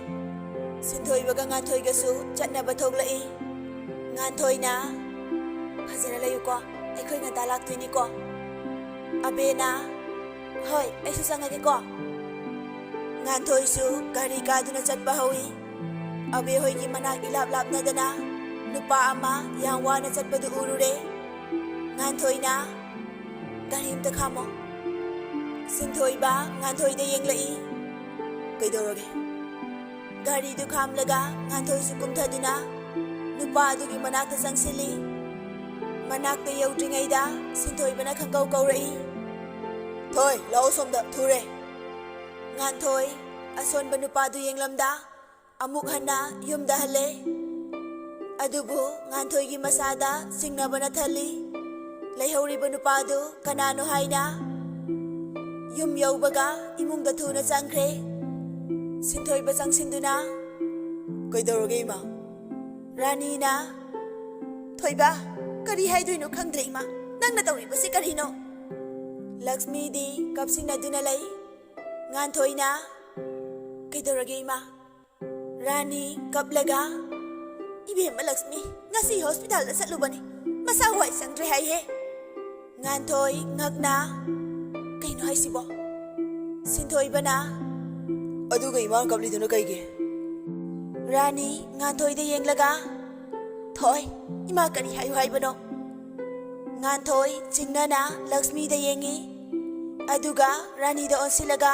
ꯁꯤꯟꯊꯣꯏꯕꯒ ꯉꯥꯟꯊꯣꯏꯒꯁꯨ ꯆꯠꯅꯕ ꯊꯣꯛꯂꯛꯏ꯫ ꯉꯥꯟꯊꯣꯏꯅ, "ꯐꯖꯅ ꯂꯩꯌꯨꯀꯣ, ꯑꯩꯈꯣꯏ ꯉꯟꯇꯥ ꯂꯥꯛꯇꯣꯏꯅꯤꯀꯣ꯫" ꯑꯕꯦꯅ, "ꯍꯣꯏ, ꯑꯩꯁꯨ ꯆꯪꯉꯒꯦꯀꯣ꯫" ꯉꯥꯟꯊꯣꯏꯁꯨ ꯒꯥꯔꯤ ꯀꯥꯗꯨꯅ ꯆꯠꯄ ꯍꯧꯏ꯫ ꯑꯕꯦ ꯍꯣꯏꯒꯤ ꯃꯅꯥꯛ ꯏꯂꯥꯞ ꯂꯥꯞꯅꯗꯅ ꯅꯨꯄꯥ ꯑꯃ ꯌꯥꯝ ꯋꯥꯅ ꯆꯠꯄꯗꯨ ꯎꯔꯨꯔꯦ꯫ ꯉꯥꯟꯊꯣꯏꯅ, "ꯒꯥꯔꯤ ꯑꯝꯇ ꯈꯥꯝꯃꯣ꯫" ꯁꯤꯟꯊꯣꯏꯕ ꯉꯥꯟꯊꯣꯏꯗ ꯌꯦꯡꯂꯛꯏ꯫ "ꯀꯩꯗꯧꯔꯒꯦ?" ꯒꯥꯔꯤꯗꯨ ꯈꯥꯝꯂꯒ ꯉꯥꯟꯊꯣꯏꯁꯨ ꯀꯨꯝꯊꯗꯨꯅ ꯅꯨꯄꯥ ꯑꯗꯨꯒꯤ ꯃꯅꯥꯛꯇ ꯆꯪꯁꯤꯜꯂꯤ꯫ ꯃꯅꯥꯛꯇ ꯌꯧꯗ꯭ꯔꯤꯉꯩꯗ ꯁꯤꯟꯊꯣꯏꯕꯅ ꯈꯪꯀꯧ ꯀꯧꯔꯛꯏ꯫ "ꯊꯣꯏ, ꯂꯥꯛꯑꯣ ꯁꯣꯝꯗ, ꯊꯨꯔꯦ꯫" ꯉꯥꯟꯊꯣꯏ ꯑꯁꯣꯟꯕ ꯅꯨꯄꯥꯗꯨ ꯌꯦꯡꯂꯝꯗ ꯑꯃꯨꯛ ꯍꯟꯅ ꯌꯨꯝꯗ ꯍꯜꯂꯦ꯫ ꯑꯗꯨꯕꯨ ꯉꯥꯟꯊꯣꯏꯒꯤ ꯃꯁꯥꯗ ꯆꯤꯡꯅꯕꯅ ꯊꯜꯂꯤ꯫ ꯂꯩꯍꯧꯔꯤꯕ ꯅꯨꯄꯥꯗꯨ ꯀꯅꯥꯅꯣ ꯍꯥꯏꯅ꯫ ꯌꯨꯝ ꯌꯧꯕꯒ ꯏꯃꯨꯡꯗ ꯊꯨꯅ ꯆꯪꯈ꯭ꯔꯦ꯫ ꯁꯤꯟꯊꯣꯏꯕ ꯆꯪꯁꯤꯟꯗꯨꯅ, "ꯀꯩꯗꯧꯔꯒꯦ, ꯏꯃꯥ?" ꯔꯥꯅꯤꯅ, "ꯊꯣꯏꯕ, ꯀꯔꯤ ꯍꯥꯏꯗꯣꯏꯅꯣ ꯈꯪꯗ꯭ꯔꯦ, ꯏꯃꯥ꯫ ꯅꯪꯅ ꯇꯧꯔꯤꯕꯁꯤ ꯀꯔꯤꯅꯣ?" ꯂꯛꯁꯃꯤꯗꯤ ꯀꯞꯁꯤꯟꯅꯗꯨꯅ ꯂꯩ꯫ ꯉꯥꯟꯊꯣꯏꯅ, "ꯀꯩꯗꯧꯔꯒꯦ, ꯏꯃꯥ?" ꯔꯥꯅꯤ ꯀꯞꯂꯒ, "ꯏꯕꯦꯝꯃ ꯂꯛꯁꯃꯤ ꯉꯁꯤ ꯍꯣꯁꯄꯤꯇꯥꯜꯗ ꯆꯠꯂꯨꯕꯅꯤ, ꯃꯁꯥ ꯋꯥꯏ ꯁꯪꯗ꯭ꯔꯦ ꯍꯥꯏꯍꯦ꯫" ꯉꯥꯟꯊꯣꯏ ꯉꯛꯅ, "ꯀꯩꯅꯣ ꯍꯥꯏꯁꯤꯕꯣ?" ꯁꯤꯟꯊꯣꯏꯕꯅ, "ꯑꯗꯨꯒ ꯏꯃꯥꯅ ꯀꯞꯂꯤꯗꯨꯅ ꯀꯩꯒꯤ?" ꯔꯥꯅꯤ ꯉꯥꯟꯊꯣꯏꯗ ꯌꯦꯡꯂꯒ, "ꯊꯣꯏ, ꯏꯃꯥ ꯀꯔꯤ ꯍꯥꯏꯌꯨ ꯍꯥꯏꯕꯅꯣ?" ꯉꯥꯟꯊꯣꯏ ꯆꯤꯡꯅꯅ ꯂꯛꯁꯃꯤꯗ ꯌꯦꯡꯉꯤ, ꯑꯗꯨꯒ ꯔꯥꯅꯤꯗ ꯑꯣꯟꯁꯤꯜꯂꯒ,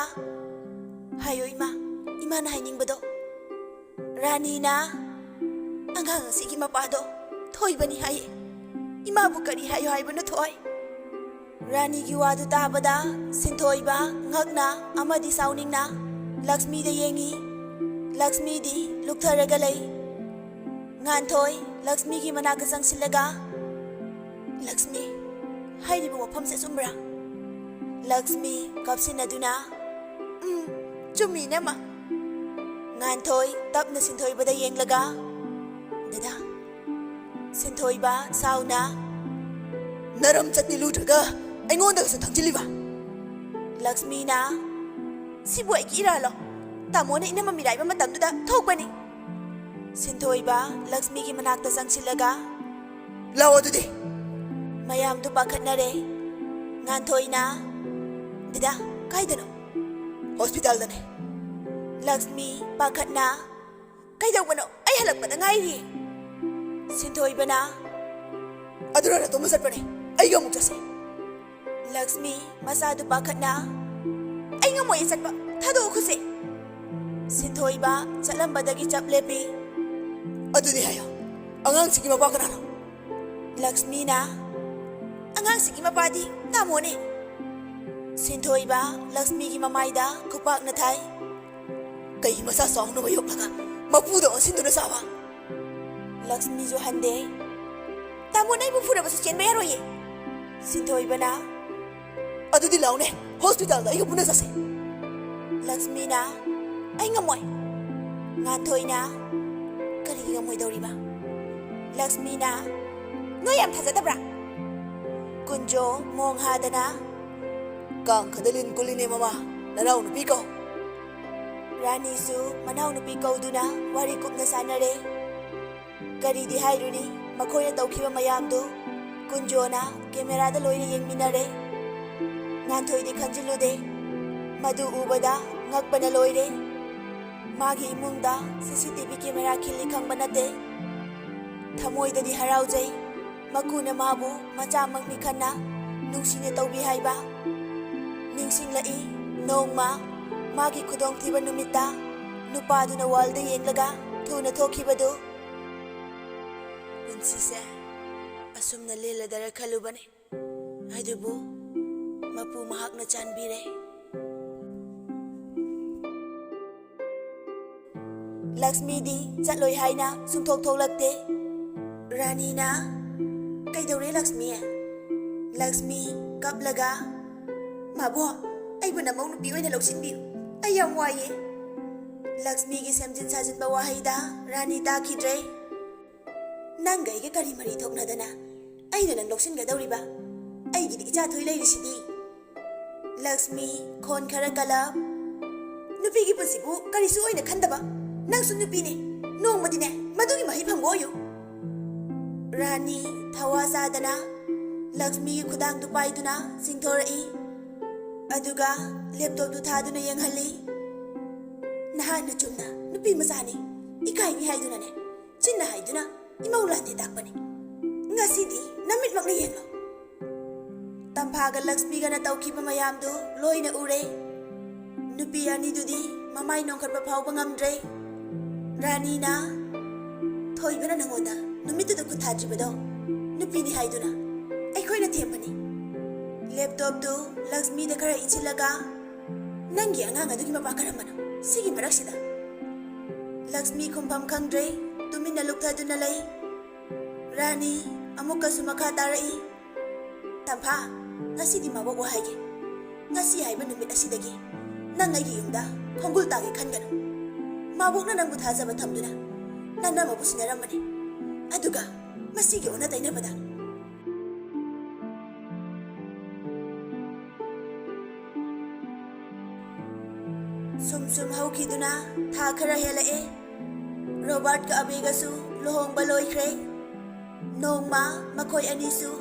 "ꯍꯥꯏꯌꯨ ꯏꯃꯥ, ꯏꯃꯥꯅ ꯍꯥꯏꯅꯤꯡꯕꯗꯣ꯫" ꯔꯥꯅꯤꯅ, "ꯑꯉꯥꯡ ꯑꯁꯤꯒꯤ ꯃꯄꯥꯗꯣ ꯊꯣꯏꯕꯅꯤ ꯍꯥꯏꯌꯦ꯫ ꯏꯃꯥꯕꯨ ꯀꯔꯤ ꯍꯥꯏꯌꯨ ꯍꯥꯏꯕꯅꯣ ꯊꯣꯏ? ꯔꯥꯅꯤꯒꯤ ꯋꯥꯗꯨ ꯇꯥꯕꯗ ꯁꯤꯟꯊꯣꯏꯕ ꯉꯛꯅ ꯑꯃꯗꯤ ꯁꯥꯎꯅꯤꯡꯅ ꯂꯛꯁꯃꯤꯗ ꯌꯦꯡꯉꯤ꯫ ꯂꯛꯁꯃꯤꯗꯤ ꯂꯨꯞꯊꯔꯒ ꯂꯩ꯫ ꯉꯥꯟꯊꯣꯏ ꯂꯛꯁꯃꯤꯒꯤ ꯃꯅꯥꯛꯇ ꯆꯪꯁꯤꯜꯂꯒ, "ꯂꯛꯁꯃꯤ, ꯍꯥꯏꯔꯤꯕ ꯋꯥꯐꯝꯁꯦ ꯑꯆꯨꯝꯕ꯭ꯔꯥ?" ꯂꯛꯁꯃꯤ ꯀꯞꯁꯤꯟꯅꯗꯨꯅ, "ꯎꯝ, ꯆꯨꯝꯃꯤ, ꯏꯅꯝꯃ꯫" ꯉꯥꯟꯊꯣꯏ ꯇꯞꯅ ꯁꯤꯟꯊꯣꯏꯕꯗ ꯌꯦꯡꯂꯒ, "ꯗꯗꯥ꯫" ꯁꯤꯟꯊꯣꯏꯕ ꯁꯥꯎꯅ, "ꯅꯔꯝ ꯆꯠꯅꯤ ꯂꯨꯗ꯭ꯔꯒ ꯑꯩꯉꯣꯟꯗꯒꯁꯨ ꯊꯪꯖꯤꯜꯂꯤꯕ?" ꯂꯛꯁꯃꯤꯅ, "ꯁꯤꯕꯨ ꯑꯩꯒꯤ ꯏꯔꯥꯜꯂꯣ? ꯇꯥꯃꯣꯅ ꯏꯅꯝꯃ ꯃꯤꯔꯥꯏꯕ ꯃꯇꯝꯗꯨꯗ ꯊꯣꯛꯄꯅꯤ꯫" ꯁꯤꯟꯊꯣꯏꯕ ꯂꯛꯁꯃꯤꯒꯤ ꯃꯅꯥꯛꯇ ꯆꯪꯁꯤꯜꯂꯒ, "ꯂꯥꯛꯑꯣ ꯑꯗꯨꯗꯤ꯫" ꯃꯌꯥꯝꯗꯨ ꯄꯥꯈꯠꯅꯔꯦ꯫ ꯉꯥꯟꯊꯣꯏꯅ, "ꯗꯗꯥ, ꯀꯥꯏꯗꯅꯣ?" "ꯍꯣꯁꯄꯤꯇꯥꯜꯗꯅꯦ꯫" ꯂꯛꯁꯃꯤ ꯄꯥꯈꯠꯅ, "ꯀꯩꯗꯧꯕꯅꯣ? ꯑꯩ ꯍꯜꯂꯛꯄꯗ ꯉꯥꯏꯔꯤ꯫" ꯁꯤꯟꯊꯣꯏꯕꯅ, "ꯑꯗꯨꯅ ꯅꯇꯣꯝꯇ ꯆꯠꯄꯅꯦ, ꯑꯩꯒ ꯑꯃꯨꯛ ꯆꯠꯁꯦ꯫" ꯂꯛꯁꯃꯤ ꯃꯆꯥꯗꯨ ꯄꯥꯈꯠꯅ, "ꯑꯩ ꯉꯝꯃꯣꯏꯌꯦ ꯆꯠꯄ, ꯊꯥꯗꯣꯛꯑꯣ ꯈꯨꯠꯁꯦ꯫" ꯁꯤꯟꯊꯣꯏꯕ ꯆꯠꯂꯝꯕꯗꯒꯤ ꯆꯞ ꯂꯦꯞꯄꯤ꯫ "ꯑꯗꯨꯗꯤ ꯍꯥꯏꯌꯣ, ꯑꯉꯥꯡꯁꯤꯒꯤ ꯃꯄꯥ ꯀꯅꯥꯅꯣ?" ꯂꯛꯁꯃꯤꯅ, "ꯑꯉꯥꯡꯁꯤꯒꯤ ꯃꯄꯥꯗꯤ ꯇꯥꯃꯣꯅꯦ꯫" ꯁꯤꯟꯊꯣꯏꯕ ꯂꯛꯁꯃꯤꯒꯤ ꯃꯃꯥꯏꯗ ꯈꯨꯄꯥꯛꯅ ꯊꯥꯏ꯫ "ꯀꯩ ꯃꯆꯥ ꯆꯥꯎꯅꯕ ꯌꯣꯛꯂꯒ ꯃꯄꯨꯗ ꯑꯣꯟꯁꯤꯟꯗꯨꯅ ꯆꯥꯕ?" ꯂꯛꯁꯃꯤꯁꯨ ꯍꯟꯗꯦ꯫ "ꯇꯥꯃꯣꯅ ꯑꯩꯕꯨ ꯐꯨꯔꯕꯁꯨ ꯆꯦꯟꯕ ꯌꯥꯔꯣꯏꯌꯦ꯫" ꯁꯤꯟꯊꯣꯏꯕꯅ, "ꯑꯗꯨꯗꯤ ꯂꯥꯎꯅꯦ, ꯍꯣꯁꯄꯤꯇꯥꯜꯗ ꯑꯩꯒ ꯄꯨꯟꯅ ꯆꯠꯁꯦ꯫" ꯂꯛꯁꯃꯤꯅ, "ꯑꯩ ꯉꯝꯃꯣꯏ꯫" ꯉꯥꯟꯊꯣꯏꯅ, "ꯀꯔꯤꯒꯤ ꯉꯝꯃꯣꯏꯗꯧꯔꯤꯕ?" ꯂꯛꯁꯃꯤꯅ, "ꯅꯣꯏ ꯌꯥꯝ ꯊꯥꯖꯗꯕ꯭ꯔꯥ?" ꯀꯨꯟꯖꯣ ꯃꯣꯡ ꯍꯥꯗꯅ, "ꯀꯥꯡ ꯈꯗ ꯂꯤꯟ ꯀꯨꯜꯂꯤꯅꯦ ꯃꯃꯥ, ꯅꯅꯥꯎ ꯅꯨꯄꯤ ꯀꯧ꯫" ꯔꯥꯅꯤꯁꯨ ꯃꯅꯥꯎ ꯅꯨꯄꯤ ꯀꯧꯗꯨꯅ ꯋꯥꯔꯤ ꯀꯨꯞꯅ ꯁꯥꯟꯅꯔꯦ꯫ ꯀꯔꯤꯗꯤ ꯍꯥꯏꯔꯨꯅꯤ, ꯃꯈꯣꯏꯅ ꯇꯧꯈꯤꯕ ꯃꯌꯥꯝꯗꯨ ꯀꯨꯟꯖꯣꯅ ꯀꯦꯃꯦꯔꯥꯗ ꯂꯣꯏꯅ ꯌꯦꯡꯃꯤꯟꯅꯔꯦ꯫ ꯉꯥꯟꯊꯣꯏꯗꯤ ꯈꯟꯖꯤꯜꯂꯨꯗꯦ꯫ ꯃꯗꯨ ꯎꯕꯗ ꯉꯛꯄꯅ ꯂꯣꯏꯔꯦ꯫ ꯃꯥꯒꯤ ꯏꯃꯨꯡꯗ ꯁꯤ ꯁꯤ ꯇꯤ ꯚꯤ ꯀꯦꯃꯦꯔꯥ ꯈꯤꯜꯂꯤ ꯈꯪꯕ ꯅꯠꯇꯦ꯫ ꯊꯃꯣꯏꯗꯗꯤ ꯍꯔꯥꯎꯖꯩ, ꯃꯀꯨꯅ ꯃꯥꯕꯨ ꯃꯆꯥꯃꯛꯅꯤ ꯈꯟꯅ ꯅꯨꯡꯁꯤꯅ ꯇꯧꯕꯤ ꯍꯥꯏꯕ꯫ ꯅꯤꯡꯁꯤꯡꯂꯛꯏ, ꯅꯣꯡꯃ ꯃꯥꯒꯤ ꯈꯨꯗꯣꯡꯊꯤꯕ ꯅꯨꯃꯤꯠꯇ ꯅꯨꯄꯥꯗꯨꯅ ꯋꯥꯜꯗ ꯌꯦꯡꯂꯒ ꯊꯨꯅ ꯊꯣꯛꯈꯤꯕꯗꯨ꯫ ꯄꯨꯟꯁꯤꯁꯦ ꯑꯁꯨꯝꯅ ꯂꯦꯜꯂꯗꯔ ꯈꯜꯂꯨꯕꯅꯤ꯫ ꯑꯗꯨꯕꯨ ꯃꯄꯨ ꯃꯍꯥꯛꯅ ꯆꯥꯟꯕꯤꯔꯦ꯫ ꯂꯛꯁꯃꯤꯗꯤ ꯆꯠꯂꯣꯏ ꯍꯥꯏꯅ ꯁꯨꯡꯊꯣꯛ ꯊꯣꯛꯂꯛꯇꯦ꯫ ꯔꯥꯅꯤꯅ, "ꯀꯩꯗꯧꯔꯦ ꯂꯛꯁꯃꯤ?" ꯂꯛꯁꯃꯤ ꯀꯞꯂꯒ, "ꯃꯥꯕꯣ, ꯑꯩꯕꯨ ꯅꯃꯧ ꯅꯨꯄꯤ ꯑꯣꯏꯅ ꯂꯧꯁꯤꯟꯕꯤꯌꯨ꯫ ꯑꯩ ꯌꯥꯝ ꯋꯥꯏꯌꯦ꯫" ꯂꯛꯁꯃꯤꯒꯤ ꯁꯦꯝꯖꯤꯟ ꯁꯥꯖꯤꯟꯕ ꯋꯥꯍꯩꯗ ꯔꯥꯅꯤ ꯇꯥꯈꯤꯗ꯭ꯔꯦ꯫ "ꯅꯪꯒ ꯑꯩꯒ ꯀꯔꯤ ꯃꯔꯤ ꯊꯣꯛꯅꯗꯅ ꯑꯩꯅ ꯅꯪ ꯂꯧꯁꯤꯟꯒꯗꯧꯔꯤꯕ? ꯑꯩꯒꯤꯗꯤ ꯏꯆꯥ ꯊꯣꯏ ꯂꯩꯔꯤꯁꯤꯗꯤ꯫" ꯂꯛꯁꯃꯤ ꯈꯣꯟ ꯈꯔ ꯀꯜꯂꯞ, "ꯅꯨꯄꯤꯒꯤ ꯄꯨꯟꯁꯤꯕꯨ ꯀꯔꯤꯁꯨ ꯑꯣꯏꯅ ꯈꯟꯗꯕ ꯅꯪꯁꯨ ꯅꯨꯄꯤꯅꯦ꯫ ꯅꯣꯡꯃꯗꯤꯅꯦ ꯃꯗꯨꯒꯤ ꯃꯍꯩ ꯐꯪꯕ ꯑꯣꯏꯌꯨ꯫" ꯔꯥꯅꯤ ꯊꯋꯥ ꯁꯥꯗꯅ ꯂꯛꯁꯃꯤꯒꯤ ꯈꯨꯗꯥꯡꯗꯨ ꯄꯥꯏꯗꯨꯅ ꯆꯤꯡꯊꯣꯔꯛꯏ꯫ ꯑꯗꯨꯒ ꯂꯦꯞꯇꯣꯞꯇꯨ ꯊꯥꯗꯨꯅ ꯌꯦꯡꯍꯜꯂꯤ꯫ "ꯅꯍꯥꯛꯅ ꯆꯨꯝꯅ ꯅꯨꯄꯤ ꯃꯆꯥꯅꯤ, ꯏꯀꯥꯏꯅꯤ ꯍꯥꯏꯗꯨꯅꯅꯦ, ꯆꯤꯟꯅ ꯍꯥꯏꯗꯨꯅ ꯏꯃꯧ ꯂꯥꯟꯗꯦ ꯇꯥꯛꯄꯅꯤ꯫ ꯉꯁꯤꯗꯤ ꯅꯃꯤꯠꯃꯛꯅ ꯌꯦꯡꯂꯣ꯫" ꯇꯝꯐꯥꯒ ꯂꯛꯁꯃꯤꯒꯅ ꯇꯧꯈꯤꯕ ꯃꯌꯥꯝꯗꯨ ꯂꯣꯏꯅ ꯎꯔꯦ꯫ ꯅꯨꯄꯤ ꯑꯅꯤꯗꯨꯗꯤ ꯃꯃꯥꯏ ꯅꯣꯡꯈꯠꯄ ꯐꯥꯎꯕ ꯉꯝꯗ꯭ꯔꯦ꯫ ꯔꯥꯅꯤꯅ, "ꯊꯣꯏꯕꯅ ꯅꯉꯣꯟꯗ ꯅꯨꯃꯤꯠꯇꯨꯗ ꯈꯨꯠ ꯊꯥꯗ꯭ꯔꯤꯕꯗꯣ ꯅꯨꯄꯤꯅꯤ ꯍꯥꯏꯗꯨꯅ ꯑꯩꯈꯣꯏꯅ ꯊꯦꯝꯕꯅꯤ꯫" ꯂꯦꯞꯇꯣꯞꯇꯨ ꯂꯛꯁꯃꯤꯗ ꯈꯔ ꯏꯟꯁꯤꯜꯂꯒ, "ꯅꯪꯒꯤ ꯑꯉꯥꯡ ꯑꯗꯨꯒꯤ ꯃꯄꯥ ꯀꯔꯝꯕꯅꯣ ꯁꯤꯒꯤ ꯃꯔꯛꯁꯤꯗ?" ꯂꯛꯁꯃꯤ ꯈꯨꯝꯐꯝ ꯈꯪꯗ꯭ꯔꯦ, ꯇꯨꯃꯤꯟꯅ ꯂꯨꯞꯊꯗꯨꯅ ꯂꯩ꯫ ꯔꯥꯅꯤ ꯑꯃꯨꯛꯀꯁꯨ ꯃꯈꯥ ꯇꯥꯔꯛꯏ, "ꯇꯝꯐꯥ, ꯉꯁꯤꯗꯤ ꯃꯥꯕꯣꯛ ꯋꯥ ꯍꯥꯏꯒꯦ꯫ ꯉꯁꯤ ꯍꯥꯏꯕ ꯅꯨꯃꯤꯠ ꯑꯁꯤꯗꯒꯤ ꯅꯪ ꯑꯩꯒꯤ ꯌꯨꯝꯗ ꯈꯣꯡꯒꯨꯜ ꯇꯥꯒꯦ ꯈꯟꯒꯅꯨ꯫ ꯃꯥꯕꯣꯛꯅ ꯅꯪꯕꯨ ꯊꯥꯖꯕ ꯊꯝꯗꯨꯅ ꯅꯪꯅ ꯃꯕꯨ ꯁꯤꯟꯅꯔꯝꯕꯅꯤ꯫ ꯑꯗꯨꯒ ꯃꯁꯤꯒꯤ ꯑꯣꯟꯅ ꯇꯩꯅꯕꯗ" ꯁꯨꯝ ꯁꯨꯝ ꯍꯧꯈꯤꯗꯨꯅ ꯊꯥ ꯈꯔ ꯍꯦꯜꯂꯛꯑꯦ꯫ ꯔꯣꯕꯥꯔꯠꯀ ꯑꯕꯦꯒꯁꯨ ꯂꯨꯍꯣꯡꯕ ꯂꯣꯏꯈ꯭ꯔꯦ꯫ ꯅꯣꯡꯃ ꯃꯈꯣꯏ ꯑꯅꯤꯁꯨ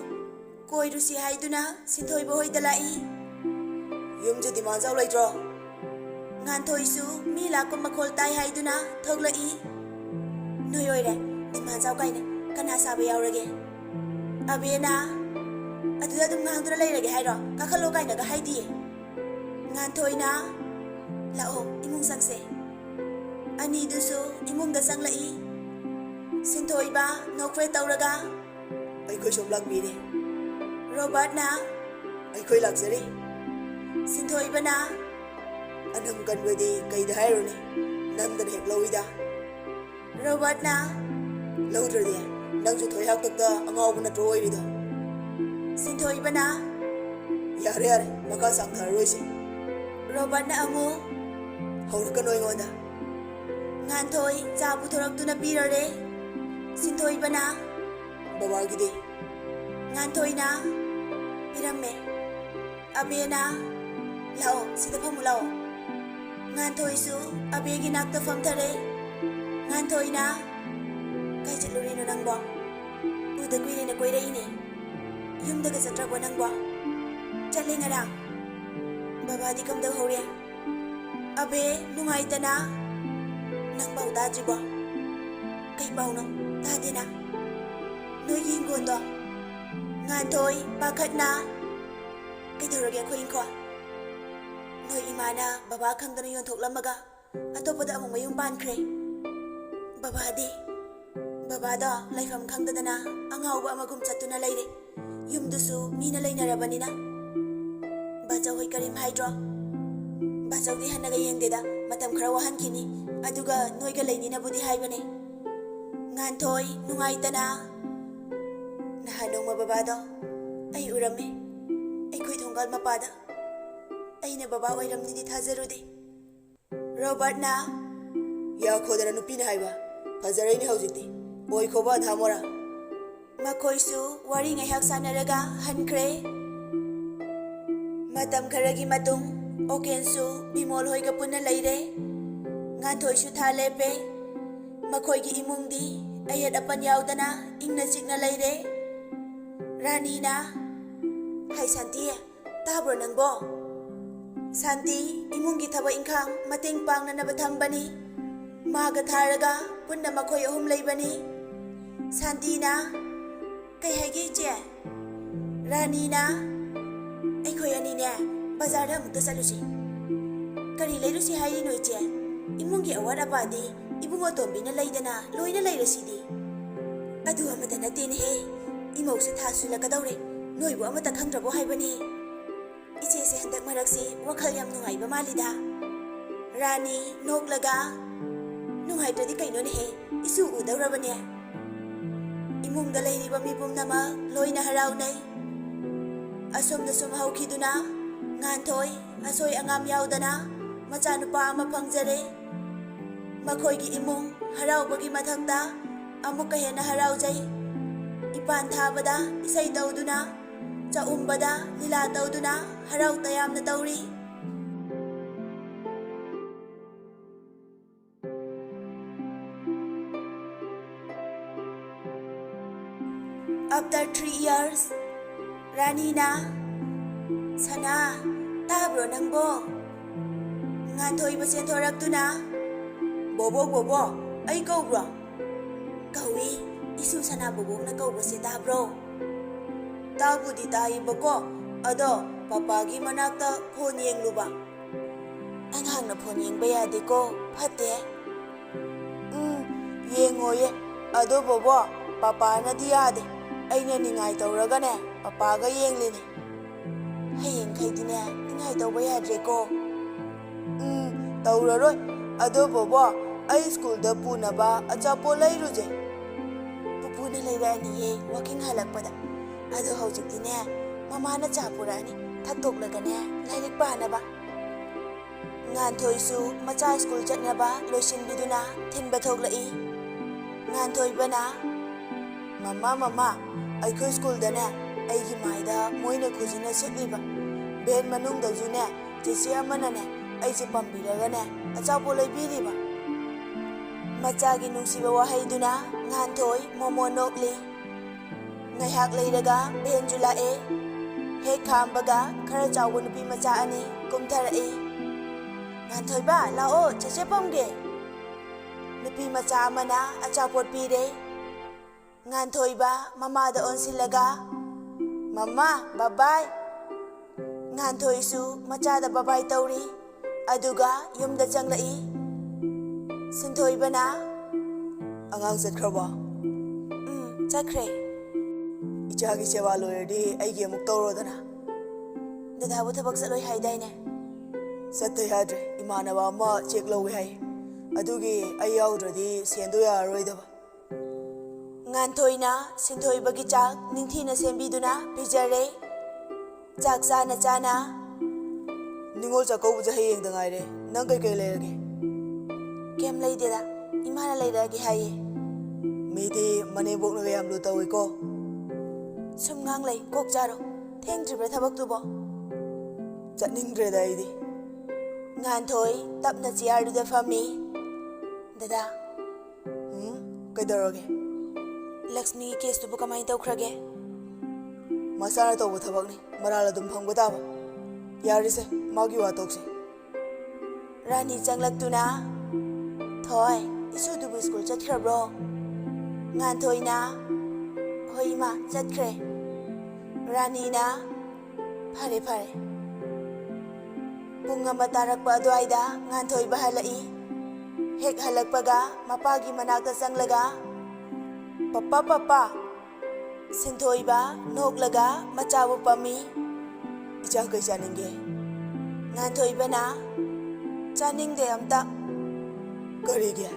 ꯀꯣꯏꯔꯨꯁꯤ ꯍꯥꯏꯗꯨꯅ ꯁꯤꯟꯊꯣꯏꯕ ꯍꯣꯏꯗ ꯂꯥꯛꯏ꯫ "ꯌꯨꯝꯁꯦ ꯗꯤꯃꯥꯟꯖꯥꯎ ꯂꯩꯇ꯭ꯔꯣ?" ꯉꯥꯟꯊꯣꯏꯁꯨ ꯃꯤ ꯂꯥꯛꯄ ꯃꯈꯣꯜ ꯇꯥꯏ ꯍꯥꯏꯗꯨꯅ ꯊꯣꯛꯂꯛꯏ꯫ "ꯅꯣꯏ ꯑꯣꯏꯔꯦ ꯗꯤꯃꯥꯟꯖꯥꯎ ꯀꯥꯏꯅ, ꯀꯅꯥ ꯁꯥꯕ ꯌꯥꯎꯔꯒꯦ?" ꯑꯕꯦꯅ, "ꯑꯗꯨꯗ ꯑꯗꯨꯝ ꯉꯥꯡꯗꯨꯅ ꯂꯩꯔꯒꯦ ꯍꯥꯏꯔꯣ? ꯀꯥꯈꯠꯂꯣ ꯀꯥꯏꯅꯒ ꯍꯥꯏꯗꯤꯌꯦ꯫" ꯉꯥꯟꯊꯣꯏꯅ, "ꯂꯥꯛꯑꯣ, ꯏꯃꯨꯡ ꯆꯪꯁꯦ꯫" ꯑꯅꯤꯗꯨꯁꯨ ꯏꯃꯨꯡꯗ ꯆꯪꯂꯛꯏ꯫ ꯁꯤꯟꯊꯣꯏꯕ ꯅꯣꯛꯐꯦꯠ ꯇꯧꯔꯒ, ꯑꯩꯈꯣꯏ ꯁꯣꯝ ꯂꯥꯛꯄꯤꯔꯦ꯫ ꯔꯣꯕꯥꯔꯠꯅ, ꯑꯩꯈꯣꯏ ꯂꯥꯛꯆꯔꯤ꯫ ꯁꯤꯟꯊꯣꯏꯕꯅ, ꯑꯅꯝ ꯀꯟꯕꯗꯤ ꯀꯩꯗ ꯍꯥꯏꯔꯨꯅꯤ, ꯅꯝꯗꯅ ꯍꯦꯛ ꯂꯧꯏꯗ꯫ ꯔꯣꯕꯥꯔꯠꯅ, ꯂꯧꯗ꯭ꯔꯗꯤ ꯅꯪꯁꯨ ꯊꯣꯏꯍꯥꯛꯇꯛꯇ ꯑꯉꯥꯎꯕ ꯅꯠꯇ꯭ꯔꯣ ꯑꯣꯏꯔꯤꯗꯣ? ꯁꯤꯟꯊꯣꯏꯕꯅ, ꯌꯥꯔꯦ ꯌꯥꯔꯦ, ꯃꯈꯥ ꯁꯥꯡꯊꯔꯔꯣꯏꯁꯤ꯫ ꯔꯣꯕꯥꯔꯠꯅ ꯑꯃꯨꯛ, ꯍꯧꯔꯛꯀꯅꯨ ꯑꯩꯉꯣꯟꯗ꯫ ꯉꯥꯟꯊꯣꯏ ꯆꯥ ꯄꯨꯊꯣꯔꯛꯇꯨꯅ ꯄꯤꯔꯔꯦ꯫ ꯁꯤꯟꯊꯣꯏꯕꯅ, ꯕꯕꯥꯒꯤꯗꯤ? ꯉꯥꯟꯊꯣꯏꯅ, ꯄꯤꯔꯝꯃꯦ꯫ ꯑꯕꯦꯅ, ꯂꯥꯛꯑꯣ, ꯁꯤꯗ ꯐꯝꯃꯨ ꯂꯥꯛꯑꯣ꯫ ꯉꯥꯟꯊꯣꯏꯁꯨ ꯑꯕꯦꯒꯤ ꯅꯥꯛꯇ ꯐꯝꯊꯔꯦ꯫ ꯉꯥꯟꯊꯣꯏꯅ, ꯀꯥꯏ ꯆꯠꯂꯨꯔꯤꯅꯣ ꯅꯪꯕꯣ? ꯎꯗ ꯀꯨꯏꯔꯦꯅ ꯀꯣꯏꯔꯛꯏꯅꯦ꯫ ꯌꯨꯝꯗꯒ ꯆꯠꯇ꯭ꯔꯕꯣ ꯅꯪꯕꯣ? ꯆꯠꯂꯦ ꯉꯔꯥꯡ꯫ ꯕꯕꯥꯗꯤ ꯀꯝꯗꯧꯍꯧꯔꯦ? ꯑꯕꯦ, ꯅꯨꯡꯉꯥꯏꯇꯅ, ꯅꯪ ꯄꯥꯎ ꯇꯥꯗ꯭ꯔꯤꯕꯣ? ꯀꯩ ꯄꯥꯎꯅꯣ? ꯇꯥꯗꯦꯅ꯫ ꯅꯣꯏꯒꯤ ꯍꯤꯡꯒꯣꯜꯗꯣ? ꯉꯥꯟꯊꯣꯏ, ꯄꯥꯈꯠꯅ, ꯀꯩꯗꯧꯔꯒꯦ ꯑꯩꯈꯣꯏ ꯏꯪꯈꯣꯜ? ꯅꯣꯏ ꯏꯃꯥꯅ ꯕꯕꯥ ꯈꯪꯗꯅ ꯌꯣꯟꯊꯣꯛꯂꯝꯃꯒ ꯑꯇꯣꯞꯄꯗ ꯑꯃꯨꯛ ꯃꯌꯨꯝ ꯄꯥꯟꯈ꯭ꯔꯦ꯫ ꯕꯕꯥꯗꯤ? ꯕꯕꯥꯗꯣ ꯂꯩꯐꯝ ꯈꯪꯗꯗꯅ ꯑꯉꯥꯎꯕ ꯑꯃꯒꯨꯝ ꯆꯠꯇꯨꯅ ꯂꯩꯔꯦ꯫ ꯌꯨꯝꯗꯨꯁꯨ ꯃꯤꯅ ꯂꯩꯅꯔꯕꯅꯤꯅ꯫ ꯕꯥꯆꯧ ꯍꯣꯏ ꯀꯔꯤꯝ ꯍꯥꯏꯗ꯭ꯔꯣ? ꯕꯥꯆꯧꯗꯤ ꯍꯟꯅꯒ ꯌꯦꯡꯗꯦꯗ, ꯃꯇꯝ ꯈꯔ ꯋꯥꯍꯟꯈꯤꯅꯤ, ꯑꯗꯨꯒ ꯅꯣꯏꯒ ꯂꯩꯅꯤꯅꯕꯨꯗꯤ ꯍꯥꯏꯕꯅꯦ꯫ ꯉꯥꯟꯊꯣꯏ, ꯅꯨꯡꯉꯥꯏꯇꯅ, ꯅꯍꯥꯟ ꯅꯣꯡꯃ ꯕꯕꯥꯗꯣ ꯑꯩ ꯎꯔꯝꯃꯦ, ꯑꯩꯈꯣꯏ ꯊꯣꯡꯒꯥꯜ ꯃꯄꯥꯗ꯫ ꯑꯩꯅ ꯕꯕꯥ ꯑꯣꯏꯔꯝꯅꯤꯗꯤ ꯊꯥꯖꯔꯨꯗꯦ꯫ ꯔꯣꯕꯥꯔꯠꯅ, ꯌꯥꯈꯣꯗꯅ ꯅꯨꯄꯤꯅ ꯍꯥꯏꯕ, ꯐꯖꯔꯩꯅꯦ ꯍꯧꯖꯤꯛꯇꯤ, ꯑꯣꯏꯈꯣꯕ ꯑꯙꯥ ꯃꯣꯔꯥ꯫ ꯃꯈꯣꯏꯁꯨ ꯋꯥꯔꯤ ꯉꯥꯏꯍꯥꯛ ꯁꯥꯟꯅꯔꯒ ꯍꯟꯈ꯭ꯔꯦ꯫ ꯃꯇꯝ ꯈꯔꯒꯤ ꯃꯇꯨꯡ ꯑꯣꯀꯦꯟꯁꯨ ꯕꯤꯃꯣꯜ ꯍꯣꯏꯒ ꯄꯨꯟꯅ ꯂꯩꯔꯦ꯫ ꯉꯥꯟꯊꯣꯏꯁꯨ ꯊꯥ ꯂꯦꯞꯄꯦ꯫ ꯃꯈꯣꯏꯒꯤ ꯏꯃꯨꯡꯗꯤ ꯑꯌꯦꯠ ꯑꯄꯟ ꯌꯥꯎꯗꯅ ꯏꯪꯅ ꯆꯤꯛꯅ ꯂꯩꯔꯦ꯫ ꯔꯥꯅꯤꯅ, ꯍꯥꯏ ꯁꯥꯟꯇꯤ, ꯇꯥꯕ꯭ꯔꯣ ꯅꯪꯕꯣ? ꯁꯥꯟꯇꯤ ꯏꯃꯨꯡꯒꯤ ꯊꯕꯛ ꯏꯪꯈꯥꯡ ꯃꯇꯦꯡ ꯄꯥꯡꯅꯅꯕ ꯊꯝꯕꯅꯤ꯫ ꯃꯥꯒ ꯊꯥꯔꯒ ꯄꯨꯟꯅ ꯃꯈꯣꯏ ꯑꯍꯨꯝ ꯂꯩꯕꯅꯤ꯫ ꯁꯥꯟꯇꯤꯅ, ꯀꯩ ꯍꯥꯏꯒꯦ ꯏꯆꯦ? ꯔꯥꯅꯤꯅ, ꯑꯩꯈꯣꯏ ꯑꯅꯤꯅꯦ ꯕꯖꯥꯔꯗ ꯑꯃꯨꯛꯇ ꯆꯠꯂꯨꯁꯤ꯫ ꯀꯔꯤ ꯂꯩꯔꯨꯁꯤ ꯍꯥꯏꯔꯤꯅꯣ ꯏꯆꯦ? ꯏꯃꯨꯡꯒꯤ ꯑꯋꯥꯠ ꯑꯄꯥꯗꯤ ꯏꯕꯨꯡ ꯑꯇꯣꯝꯕꯤꯅ ꯂꯩꯗꯅ ꯂꯣꯏꯅ ꯂꯩꯔꯁꯤꯗꯤ꯫ ꯑꯗꯨ ꯑꯃꯠꯇ ꯅꯠꯇꯦꯅꯦꯍꯦ, ꯏꯃꯧꯁꯦ ꯊꯥ ꯁꯨꯜꯂꯛꯀꯗꯧꯔꯦ, ꯅꯣꯏꯕꯨ ꯑꯃꯠꯇ ꯈꯪꯗ꯭ꯔꯕꯣ ꯍꯥꯏꯕꯅꯤ꯫ ꯏꯆꯦꯁꯦ ꯍꯟꯗꯛ ꯃꯔꯛꯁꯤ ꯋꯥꯈꯜ ꯌꯥꯝ ꯅꯨꯡꯉꯥꯏꯕ ꯃꯥꯜꯂꯤꯗ꯫ ꯔꯥꯅꯤ ꯅꯣꯛꯂꯒ, "ꯅꯨꯡꯉꯥꯏꯇ꯭ꯔꯗꯤ ꯀꯩꯅꯣꯅꯦꯍꯦ, ꯏꯁꯨ ꯎꯗꯧꯔꯕꯅꯦ꯫ ꯏꯃꯨꯡꯗ ꯂꯩꯔꯤꯕ ꯃꯤ ꯄꯨꯝꯅꯃꯛ ꯂꯣꯏꯅ ꯍꯔꯥꯎꯅꯩ꯫ ꯑꯁꯨꯝꯅ ꯁꯨꯝ ꯍꯧꯈꯤꯗꯨꯅ ꯉꯥꯟꯊꯣꯏ ꯑꯁꯣꯏ ꯑꯉꯥꯝ ꯌꯥꯎꯗꯅ ꯃꯆꯥꯅꯨꯄꯥ ꯑꯃ ꯐꯪꯖꯔꯦ꯫ ꯃꯈꯣꯏꯒꯤ ꯏꯃꯨꯡ ꯍꯔꯥꯎꯕꯒꯤ ꯃꯊꯛꯇ ꯑꯃꯨꯛꯀ ꯍꯦꯟꯅ ꯍꯔꯥꯎꯖꯩ꯫ ꯏꯄꯥꯟ ꯊꯥꯕꯗ ꯏꯁꯩ ꯇꯧꯗꯨꯅ, ꯆꯥꯛꯎꯝꯕꯗ ꯂꯤꯂꯥ ꯇꯧꯗꯨꯅ ꯍꯔꯥꯎ ꯇꯌꯥꯝꯅ ꯇꯧꯔꯤ꯫ After three years, ꯔꯥꯅꯤꯅ, "ꯁꯅꯥ, ꯇꯥꯕ꯭ꯔꯣ ꯅꯪꯕꯣ?" ꯉꯥꯟꯊꯣꯏꯕ ꯆꯦꯟꯊꯣꯔꯛꯇꯨꯅ, "ꯕꯣꯕꯣꯛ, ꯕꯣꯕꯣꯛ, ꯑꯩ ꯀꯧꯕ꯭ꯔꯣ?" "ꯀꯧꯏ, ꯏꯁꯨ ꯁꯅꯥ ꯕꯣꯕꯣꯛꯅ ꯀꯧꯕꯁꯦ ꯇꯥꯕ꯭ꯔꯣ?" "ꯇꯥꯕꯨꯗꯤ ꯇꯥꯏꯌꯦꯕꯀꯣ, ꯑꯗꯣ ꯄꯄꯥꯒꯤ ꯃꯅꯥꯛꯇ ꯐꯣꯟ ꯌꯦꯡꯂꯨꯕ꯫" "ꯑꯉꯥꯡꯅ ꯐꯣꯟ ꯌꯦꯡꯕ ꯌꯥꯗꯦꯀꯣ, ꯐꯠꯇꯦ꯫" "ꯎꯝ, ꯌꯦꯡꯉꯣꯌꯦ꯫ ꯑꯗꯣ ꯕꯣꯕꯣ, ꯄꯄꯥꯅꯗꯤ ꯌꯥꯗꯦ꯫ ꯑꯩꯅ ꯅꯤꯡꯉꯥꯏ ꯇꯧꯔꯒꯅꯦ, ꯄꯄꯥꯒ ꯌꯦꯡꯂꯤꯅꯦ꯫" "ꯍꯌꯦꯡꯈꯩꯗꯤꯅꯦ, ꯅꯤꯡꯉꯥꯏ ꯇꯧꯕ ꯌꯥꯗ꯭ꯔꯦꯀꯣ꯫" "ꯎꯝ, ꯇꯧꯔꯔꯣꯏ꯫ ꯑꯗꯣ ꯕꯣꯕꯣ, ꯑꯩ ꯁ꯭ꯀꯨꯜꯗ ꯄꯨꯅꯕ ꯑꯆꯥꯄꯣꯠ ꯂꯩꯔꯨꯁꯦ꯫" ꯄꯨꯄꯨꯅ ꯂꯩꯔꯛꯑꯅꯤꯌꯦ, ꯋꯥꯀꯤꯡ ꯍꯜꯂꯛꯄꯗ꯫ ꯑꯗꯣ ꯍꯧꯖꯤꯛꯇꯤꯅꯦ, ꯃꯃꯥꯅ ꯆꯥ ꯄꯨꯔꯛꯑꯅꯤ, ꯊꯛꯇꯣꯛꯂꯒꯅꯦ, ꯂꯥꯏꯔꯤꯛ ꯄꯥꯅꯕ꯫ ꯉꯥꯟꯊꯣꯏꯁꯨ ꯃꯆꯥ ꯁ꯭ꯀꯨꯜ ꯆꯠꯅꯕ ꯂꯣꯏꯁꯤꯟꯕꯤꯗꯨꯅ ꯊꯤꯟꯕ ꯊꯣꯛꯂꯛꯏ꯫ ꯉꯥꯟꯊꯣꯏꯕꯅ, "ꯃꯃꯥ, ꯃꯃꯥ, ꯑꯩꯈꯣꯏ ꯁ꯭ꯀꯨꯜꯗꯅꯦ, ꯑꯩꯒꯤ ꯃꯥꯏꯗ ꯃꯣꯏꯅ ꯈꯨꯖꯤꯟꯅ ꯁꯤꯠꯂꯤꯕ, ꯚꯦꯟ ꯃꯅꯨꯡꯗꯁꯨꯅꯦ, ꯆꯦꯆꯦ ꯑꯃꯅꯅꯦ, ꯑꯩꯁꯦ ꯄꯥꯝꯕꯤꯔꯒꯅꯦ, ꯑꯆꯥꯄꯣꯠ ꯂꯩꯕꯤꯔꯤꯕ꯫" ꯃꯆꯥꯒꯤ ꯅꯨꯡꯁꯤꯕ ꯋꯥꯍꯩꯗꯨꯅ ꯉꯥꯟꯊꯣꯏ ꯃꯣꯃꯣ ꯅꯣꯛꯂꯤ꯫ ꯉꯥꯏꯍꯥꯛ ꯂꯩꯔꯒ ꯚꯦꯟꯁꯨ ꯂꯥꯛꯑꯦ꯫ ꯍꯦꯛ ꯈꯥꯝꯕꯒ ꯈꯔ ꯆꯥꯎꯕ ꯅꯨꯄꯤ ꯃꯆꯥ ꯑꯅꯤ ꯀꯨꯝꯊꯔꯛꯏ꯫ "ꯉꯥꯟꯊꯣꯏꯕ, ꯂꯥꯛꯑꯣ, ꯆꯦꯆꯦ ꯄꯝꯒꯦ꯫" ꯅꯨꯄꯤ ꯃꯆꯥ ꯑꯃꯅ ꯑꯆꯥꯄꯣꯠ ꯄꯤꯔꯦ꯫ ꯉꯥꯟꯊꯣꯏꯕ ꯃꯃꯥꯗ ꯑꯣꯟꯁꯤꯜꯂꯒ, "ꯃꯃꯥ, ꯕꯕꯥꯏ꯫" ꯉꯥꯟꯊꯣꯏꯁꯨ ꯃꯆꯥꯗ ꯕꯕꯥꯏ ꯇꯧꯔꯤ꯫ ꯑꯗꯨꯒ ꯌꯨꯝꯗ ꯆꯪꯂꯛꯏ꯫ ꯁꯤꯟꯊꯣꯏꯕꯅ, "ꯑꯉꯥꯡ ꯆꯠꯈ꯭ꯔꯕꯣ?" "ꯎꯝ, ꯆꯠꯈ꯭ꯔꯦ꯫" ꯏꯆꯥꯒꯤ ꯁꯦꯕꯥ ꯂꯣꯏꯔꯗꯤ ꯑꯩꯒꯤ ꯑꯃꯨꯛ ꯇꯧꯔꯣꯗꯅ꯫ ꯗꯗꯥꯕꯨ ꯊꯕꯛ ꯆꯠꯂꯣꯏ ꯍꯥꯏꯗꯥꯏꯅꯦ? ꯆꯠꯇ ꯌꯥꯗ꯭ꯔꯦ, ꯏꯃꯥꯟꯅꯕ ꯑꯃ ꯆꯦꯛ ꯂꯧꯏ ꯍꯥꯏ꯫ ꯑꯗꯨꯒꯤ ꯑꯩ ꯌꯥꯎꯗ꯭ꯔꯗꯤ ꯁꯦꯟꯗꯣ ꯌꯥꯔꯔꯣꯏꯗꯕ꯫ ꯉꯥꯟꯊꯣꯏꯅ ꯁꯤꯟꯊꯣꯏꯕꯒꯤ ꯆꯥꯛ ꯅꯤꯡꯊꯤꯅ ꯁꯦꯝꯕꯤꯗꯨꯅ ꯄꯤꯖꯔꯦ꯫ ꯆꯥꯛ ꯆꯥꯅ ꯆꯥꯅ ꯅꯤꯉꯣꯜ ꯆꯥꯛꯀꯧꯕꯁꯦ ꯍꯌꯦꯡꯗ ꯉꯥꯏꯔꯦ꯫ ꯅꯪ ꯀꯩꯀꯩ ꯂꯩꯔꯒꯦ? ꯀꯩꯝ ꯂꯩꯗꯦꯗ, ꯏꯃꯥꯅ ꯂꯩꯔꯛꯑꯒꯦ ꯍꯥꯏꯌꯦ꯫ ꯃꯤꯗꯤ ꯃꯅꯦꯝꯕꯣꯛꯅꯒ ꯌꯥꯝ ꯂꯨ ꯇꯧꯏꯀꯣ꯫ ꯁꯨꯝ ꯉꯥꯡ ꯂꯩ, ꯀꯣꯛ ꯆꯥꯔꯣ꯫ ꯊꯦꯡꯗ꯭ꯔꯤꯕ꯭ꯔꯥ ꯊꯕꯛꯇꯨꯕꯣ? ꯆꯠꯅꯤꯡꯗ꯭ꯔꯦꯗ ꯑꯩꯗꯤ꯫ ꯉꯥꯟꯊꯣꯏ ꯇꯞꯅ ꯆꯤꯌꯥꯔꯗꯨꯗ ꯐꯝꯃꯤ꯫ ꯗꯗꯥ, ꯎꯝ? ꯀꯩꯗꯧꯔꯒꯦ? ꯂꯛꯁꯃꯤꯒꯤ ꯀꯦꯁꯇꯨꯕꯨ ꯀꯃꯥꯏꯅ ꯇꯧꯈ꯭ꯔꯒꯦ? ꯃꯆꯥꯅ ꯇꯧꯕ ꯊꯕꯛꯅꯤ, ꯃꯔꯥꯜ ꯑꯗꯨꯝ ꯐꯪꯕ ꯇꯥꯕ꯫ ꯌꯥꯔꯤꯁꯦ, ꯃꯥꯒꯤ ꯋꯥ ꯇꯣꯛꯁꯦ꯫ ꯔꯥꯅꯤ ꯆꯪꯂꯛꯇꯨꯅ, "ꯊꯣꯏ, ꯏꯁꯨꯗꯨꯕꯨ ꯁ꯭ꯀꯨꯜ ꯆꯠꯈ꯭ꯔꯕ꯭ꯔꯣ?" ꯉꯥꯟꯊꯣꯏꯅ, "ꯍꯣꯏ ꯏꯃꯥ, ꯆꯠꯈ꯭ꯔꯦ꯫" ꯔꯥꯅꯤꯅ, "ꯐꯔꯦ, ꯐꯔꯦ꯫" ꯄꯨꯡ ꯑꯃ ꯇꯥꯔꯛꯄ ꯑꯗꯨꯋꯥꯏꯗ ꯉꯥꯟꯊꯣꯏꯕ ꯍꯜꯂꯛꯏ꯫ ꯍꯦꯛ ꯍꯜꯂꯛꯄꯒ ꯃꯄꯥꯒꯤ ꯃꯅꯥꯛꯇ ꯆꯪꯂꯒ, "ꯄꯞꯄꯥ, ꯄꯞꯄꯥ!" ꯁꯤꯟꯊꯣꯏꯕ ꯅꯣꯛꯂꯒ ꯃꯆꯥꯕꯨ ꯄꯝꯃꯤ꯫ "ꯏꯆꯥ ꯀꯩ ꯆꯥꯅꯤꯡꯒꯦ?" ꯉꯥꯟꯊꯣꯏꯕꯅ, "ꯆꯥꯅꯤꯡꯗꯦ ꯑꯝꯇ꯫" "ꯀꯔꯤꯒꯤ?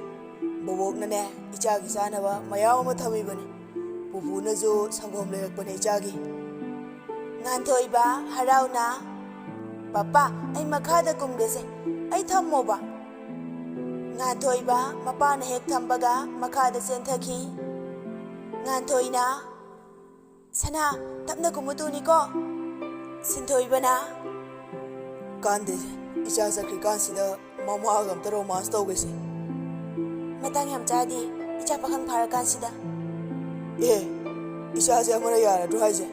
ꯕꯣꯕꯣꯛꯅꯅꯦ ꯏꯆꯥꯒꯤ ꯆꯥꯅꯕ ꯃꯌꯥꯝ ꯑꯃ ꯊꯝꯃꯤꯕꯅꯤ꯫ ꯄꯨꯄꯨꯅꯁꯨ ꯁꯪꯒꯣꯝ ꯂꯩꯔꯛꯄꯅꯦ ꯏꯆꯥꯒꯤ꯫" ꯉꯥꯟꯊꯣꯏꯕ ꯍꯔꯥꯎꯅ, "ꯄꯄꯥ, ꯑꯩ ꯃꯈꯥꯗ ꯀꯨꯝꯒꯦꯁꯦ, ꯑꯩ ꯊꯝꯃꯣꯕ?" ꯉꯥꯟꯊꯣꯏꯕ ꯃꯄꯥꯅ ꯍꯦꯛ ꯊꯝꯕꯒ ꯃꯈꯥꯗ ꯆꯦꯟꯊꯈꯤ꯫ ꯉꯥꯟꯊꯣꯏꯅ, "ꯁꯅꯥ, ꯇꯞꯅ ꯀꯨꯝꯃꯨ ꯇꯨꯅꯤꯀꯣ꯫" ꯁꯤꯟꯊꯣꯏꯕꯅ, "ꯀꯥꯟꯗꯦ, ꯏꯆꯥ ꯆꯠꯈ꯭ꯔꯤꯀꯥꯟꯁꯤꯗ ꯃꯃꯥꯒ ꯑꯝꯇ ꯔꯣꯃꯥꯟꯁ ꯇꯧꯒꯦꯁꯦ꯫" "ꯃꯇꯥꯡ ꯌꯥꯝ ꯆꯥꯗꯦ, ꯏꯆꯥ ꯄꯥꯈꯪ ꯐꯥꯔꯀꯥꯟꯁꯤꯗ꯫" "ꯑꯦ, ꯏꯆꯥꯁꯦ ꯑꯃꯅ ꯌꯥꯔꯗ꯭ꯔꯣ ꯍꯥꯏꯁꯦ?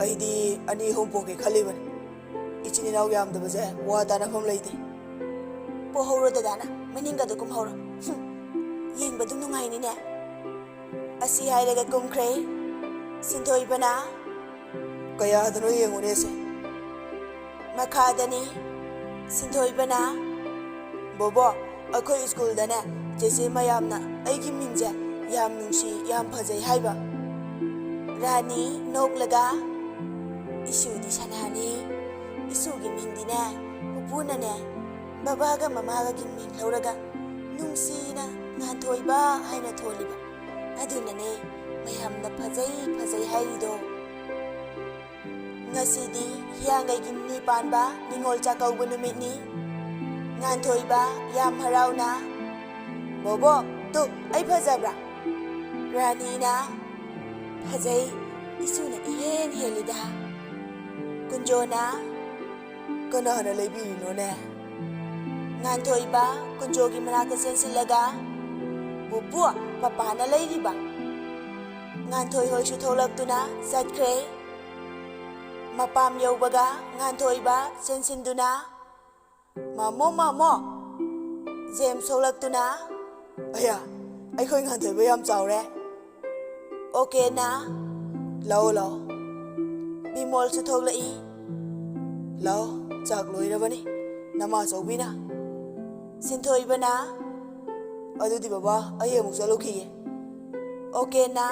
ꯑꯩꯗꯤ ꯑꯅꯤ ꯑꯍꯨꯝ ꯄꯣꯛꯀꯦ ꯈꯜꯂꯤꯕꯅꯤ꯫ ꯏꯆꯤꯟ ꯏꯅꯥꯎ ꯌꯥꯝꯗꯕꯁꯦ ꯋꯥ ꯇꯥꯅꯐꯝ ꯂꯩꯇꯦ꯫" "ꯄꯣꯍꯧꯔꯣ ꯗꯗꯥꯅ, ꯃꯅꯤꯡꯒꯗꯣ ꯀꯨꯝꯍꯧꯔꯣ꯫" "ꯍꯨꯝ, ꯌꯦꯡꯕ ꯑꯗꯨꯝ ꯅꯨꯡꯉꯥꯏꯅꯤꯅꯦ꯫" ꯑꯁꯤ ꯍꯥꯏꯔꯒ ꯀꯨꯝꯈ꯭ꯔꯦ꯫ ꯁꯤꯟꯊꯣꯏꯕꯅ, "ꯀꯌꯥꯗꯅꯣ ꯌꯦꯡꯉꯨꯅꯦꯁꯦ꯫" ꯃꯈꯥꯗꯅꯤ꯫ ꯁꯤꯟꯊꯣꯏꯕꯅ, "ꯕꯣꯕꯣ, ꯑꯩꯈꯣꯏ ꯁ꯭ꯀꯨꯜꯗꯅꯦ ꯆꯦꯆꯦ ꯃꯌꯥꯝꯅ ꯑꯩꯒꯤ ꯃꯤꯡꯁꯦ ꯌꯥꯝ ꯅꯨꯡꯁꯤ, ꯌꯥꯝ ꯐꯖꯩ ꯍꯥꯏꯕ꯫" ꯔꯥꯅꯤ ꯅꯣꯛꯂꯒ, "ꯏꯁꯨꯗꯤ ꯁꯅꯥꯅꯤ, ꯏꯁꯨꯒꯤ ꯃꯤꯡꯗꯤꯅꯦ ꯄꯨꯄꯨꯅꯅꯦ ꯕꯕꯥꯒ ꯃꯃꯥꯒꯒꯤ ꯃꯤꯡ ꯂꯧꯔꯒ ꯅꯨꯡꯁꯤꯅ ꯉꯥꯟꯊꯣꯏꯕ ꯍꯥꯏꯅ ꯊꯣꯜꯂꯤꯕ꯫ ꯑꯗꯨꯅꯅꯦ ꯃꯌꯥꯝꯅ ꯐꯖꯩ ꯐꯖꯩ ꯍꯥꯏꯔꯤꯗꯣ꯫ ꯉꯁꯤꯗꯤ ꯍꯤꯌꯥꯡꯒꯩꯒꯤ ꯅꯤꯅꯤ ꯄꯥꯟꯕ ꯅꯤꯉꯣꯜ ꯆꯥꯛꯀꯧꯕ ꯅꯨꯃꯤꯠꯅꯤ꯫" ꯉꯥꯟꯊꯣꯏꯕ ꯌꯥꯝ ꯍꯔꯥꯎꯅ, "ꯕꯣꯕꯣꯛ, ꯇꯨ ꯑꯩ ꯐꯖꯕ꯭ꯔꯥ?" ꯔꯥꯅꯤꯅ, "ꯐꯖꯩ, ꯏꯁꯨꯅ ꯏꯍꯦꯟ ꯍꯦꯜꯂꯤꯗ꯫" ꯀꯨꯟꯖꯣꯅ, "ꯀꯅꯥꯅ ꯂꯩꯕꯤꯔꯤꯅꯣꯅꯦ?" ꯉꯥꯟꯊꯣꯏꯕ ꯀꯨꯟꯖꯣꯒꯤ ꯃꯅꯥꯛꯇ ꯆꯦꯟꯁꯤꯜꯂꯒ, "ꯄꯨꯄꯨ, ꯄꯄꯥꯅ ꯂꯩꯔꯤꯕ꯫" ꯉꯥꯟꯊꯣꯏ ꯍꯣꯏꯁꯨ ꯊꯣꯛꯂꯛꯇꯨꯅ ꯆꯠꯈ꯭ꯔꯦ꯫ ꯃꯄꯥꯝ ꯌꯧꯕꯒ ꯉꯥꯟꯊꯣꯏꯕ ꯆꯦꯟꯁꯤꯟꯗꯨꯅ, "ꯃꯥꯃꯣ, ꯃꯥꯃꯣ!" ꯖꯦꯝꯁ ꯊꯣꯛꯂꯛꯇꯨꯅ, "ꯑꯌꯥ, ꯑꯩꯈꯣꯏ ꯉꯥꯟꯊꯣꯏꯕ ꯌꯥꯝ ꯆꯥꯎꯔꯦ꯫" ꯑꯣꯀꯦꯅ, "ꯂꯥꯛꯑꯣ, ꯂꯥꯛꯑꯣ꯫" ꯕꯤꯃꯣꯜꯁꯨ ꯊꯣꯛꯂꯛꯏ꯫ "ꯂꯥꯛꯑꯣ, ꯆꯥꯛ ꯂꯣꯏꯔꯕꯅꯤ, ꯅꯃꯥ ꯑꯆꯧꯕꯤꯅ꯫" ꯁꯤꯟꯊꯣꯏꯕꯅ, "ꯑꯗꯨꯗꯤ ꯕꯕꯥ, ꯑꯩ ꯑꯃꯨꯛ ꯆꯠꯂꯨꯈꯤꯒꯦ꯫" ꯑꯣꯀꯦꯅ,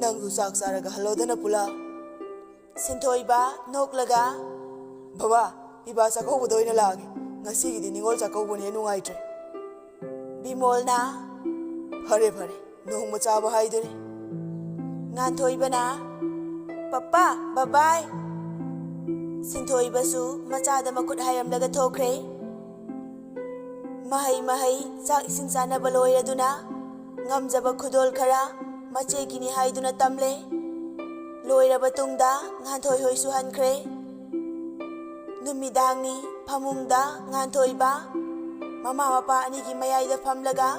"ꯅꯪꯁꯨ ꯆꯥꯛ ꯆꯥꯔꯒ ꯍꯜꯂꯣꯗꯅ ꯄꯨꯂꯞ꯫" ꯁꯤꯟꯊꯣꯏꯕ ꯅꯣꯛꯂꯒ, "ꯕꯕꯥ, ꯄꯤꯕꯥ ꯆꯥꯛꯀꯧꯕꯗ ꯑꯣꯏꯅ ꯂꯥꯛꯑꯒꯦ꯫ ꯉꯁꯤꯒꯤꯗꯤ ꯅꯤꯉꯣꯜ ꯆꯥꯛꯀꯧꯕꯅꯦ, ꯅꯨꯡꯉꯥꯏꯇ꯭ꯔꯦ꯫" ꯕꯤꯃꯣꯜꯅ, "ꯐꯔꯦ, ꯐꯔꯦ, ꯅꯣꯡꯃ ꯆꯥꯕ ꯍꯥꯏꯗꯨꯅꯤ꯫" ꯉꯥꯟꯊꯣꯏꯕꯅ, "ꯄꯄꯥ, ꯕꯕꯥꯏ꯫" ꯁꯤꯟꯊꯣꯏꯕꯁꯨ ꯃꯆꯥꯗ ꯃꯈꯨꯠ ꯍꯥꯏꯔꯝꯂꯒ ꯊꯣꯛꯈ꯭ꯔꯦ꯫ ꯃꯍꯩ ꯃꯍꯩ ꯆꯥꯛ ꯏꯁꯤꯡ ꯆꯥꯅꯕ ꯂꯣꯏꯔꯗꯨꯅ ꯉꯝꯖꯕ ꯈꯨꯗꯣꯜ ꯈꯔ ꯃꯆꯦꯒꯤꯅꯤ ꯍꯥꯏꯗꯨꯅ ꯇꯝꯂꯦ꯫ ꯂꯣꯏꯔꯕ ꯇꯨꯡꯗ ꯉꯥꯟꯊꯣꯏ ꯍꯣꯏꯁꯨ ꯍꯟꯈ꯭ꯔꯦ꯫ ꯅꯨꯃꯤꯗꯥꯡꯅꯤ, ꯐꯃꯨꯡꯗ ꯉꯥꯟꯊꯣꯏꯕ ꯃꯃꯥ ꯃꯄꯥ ꯑꯅꯤꯒꯤ ꯃꯌꯥꯏꯗ ꯐꯝꯂꯒ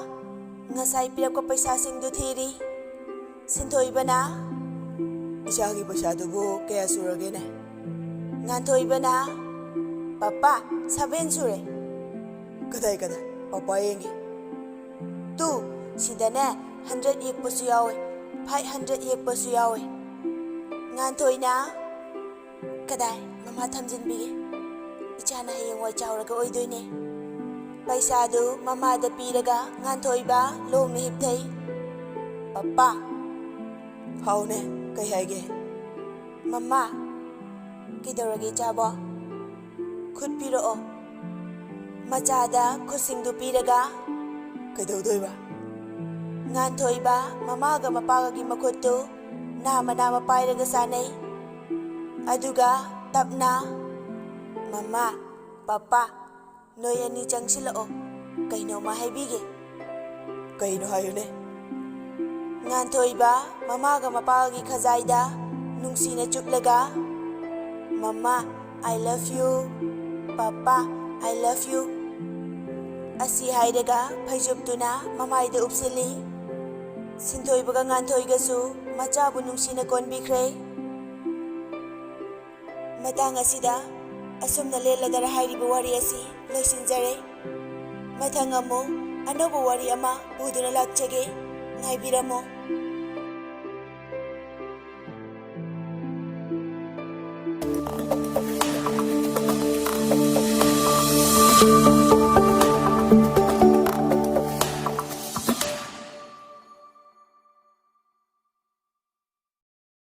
ꯉꯁꯥꯏ ꯄꯤꯔꯛꯄ ꯄꯩꯁꯥꯁꯤꯡꯗꯨ ꯊꯤꯔꯤ꯫ ꯁꯤꯟꯊꯣꯏꯕꯅ, "ꯏꯆꯥꯒꯤ ꯄꯩꯁꯥꯗꯨꯕꯨ ꯀꯌꯥ ꯁꯨꯔꯒꯦꯅꯦ?" ꯉꯥꯟꯊꯣꯏꯕꯅ, "ꯄꯄꯥ, ꯁꯚꯦꯟ ꯁꯨꯔꯦ꯫" "ꯀꯗꯥꯏ, ꯀꯗꯥꯏ? ꯄꯄꯥ ꯌꯦꯡꯒꯦ꯫" "ꯇꯨ, ꯁꯤꯗꯅꯦ ꯍꯟꯗ꯭ꯔꯦꯠ ꯌꯦꯛꯄꯁꯨ ꯌꯥꯎꯋꯦ, ꯐꯥꯏꯚ ꯍꯟꯗ꯭ꯔꯦꯠ ꯌꯦꯛꯄꯁꯨ ꯌꯥꯎꯋꯦ꯫" ꯉꯥꯟꯊꯣꯏꯅ, "ꯀꯗꯥꯏ, ꯃꯃꯥ ꯊꯝꯖꯤꯟꯕꯤꯒꯦ꯫ ꯏꯆꯥꯅ ꯍꯌꯦꯡꯋꯥꯏ ꯆꯥꯎꯔꯒ ꯑꯣꯏꯗꯣꯏꯅꯦ꯫" ꯄꯩꯁꯥꯗꯨ ꯃꯃꯥꯗ ꯄꯤꯔꯒ ꯉꯥꯟꯊꯣꯏꯕ ꯂꯣꯡꯅ ꯍꯤꯞꯊꯩ꯫ "ꯄꯄꯥ, ꯍꯥꯎꯅꯦ, ꯀꯩ ꯍꯥꯏꯒꯦ? ꯃꯃꯥ, ꯀꯩꯗꯧꯔꯒꯦ ꯏꯆꯥꯕꯣ? ꯈꯨꯠ ꯄꯤꯔꯛꯑꯣ꯫ ꯃꯆꯥꯗ ꯈꯨꯠꯁꯤꯡꯗꯨ ꯄꯤꯔꯒ, "ꯀꯩꯗꯧꯗꯣꯏꯕ?" ꯉꯥꯟꯊꯣꯏꯕ ꯃꯃꯥꯒ ꯃꯄꯥꯒꯒꯤ ꯃꯈꯨꯠꯇꯨ ꯅꯥꯝꯃ ꯅꯥꯝꯃ ꯄꯥꯏꯔꯒ ꯁꯥꯟꯅꯩ꯫ ꯑꯗꯨꯒ ꯇꯞꯅ, "ꯃꯃꯥ, ꯄꯄꯥ, ꯅꯣꯏ ꯑꯅꯤ ꯆꯪꯁꯤꯜꯂꯛꯑꯣ, ꯀꯩꯅꯣꯝꯃ ꯍꯥꯏꯕꯤꯒꯦ꯫" "ꯀꯩꯅꯣ ꯍꯥꯏꯌꯨꯅꯦ?" ꯉꯥꯟꯊꯣꯏꯕ ꯃꯃꯥꯒ ꯃꯄꯥꯒꯤ ꯈꯖꯥꯏꯗ ꯅꯨꯡꯁꯤꯅ ꯆꯨꯞꯂꯒ, "ꯃꯃꯥ, I love you꯫ Papa, I love you꯫" ꯑꯁꯤ ꯍꯥꯏꯔꯒ ꯐꯩꯖꯨꯞꯇꯨꯅ ꯃꯃꯥꯏꯗ ꯎꯞꯁꯤꯜꯂꯤ꯫ ꯁꯤꯟꯊꯣꯏꯕꯒ ꯉꯥꯟꯊꯣꯏꯒꯁꯨ ꯃꯆꯥꯕꯨ ꯅꯨꯡꯁꯤꯅ ꯀꯣꯟꯕꯤꯈ꯭ꯔꯦ꯫ ꯃꯇꯥꯡ ꯑꯁꯤꯗ ꯑꯁꯨꯝꯅ ꯂꯦꯜꯂꯗꯔ ꯍꯥꯏꯔꯤꯕ ꯋꯥꯔꯤ ꯑꯁꯤ ꯂꯣꯏꯁꯤꯟꯖꯔꯦ꯫ ꯃꯊꯪ ꯑꯃꯨꯛ ꯑꯅꯧꯕ ꯋꯥꯔꯤ ꯑꯃ ꯄꯨꯗꯨꯅ ꯂꯥꯛꯆꯒꯦ꯫ ꯉꯥꯏꯕꯤꯔꯝꯃꯨ꯫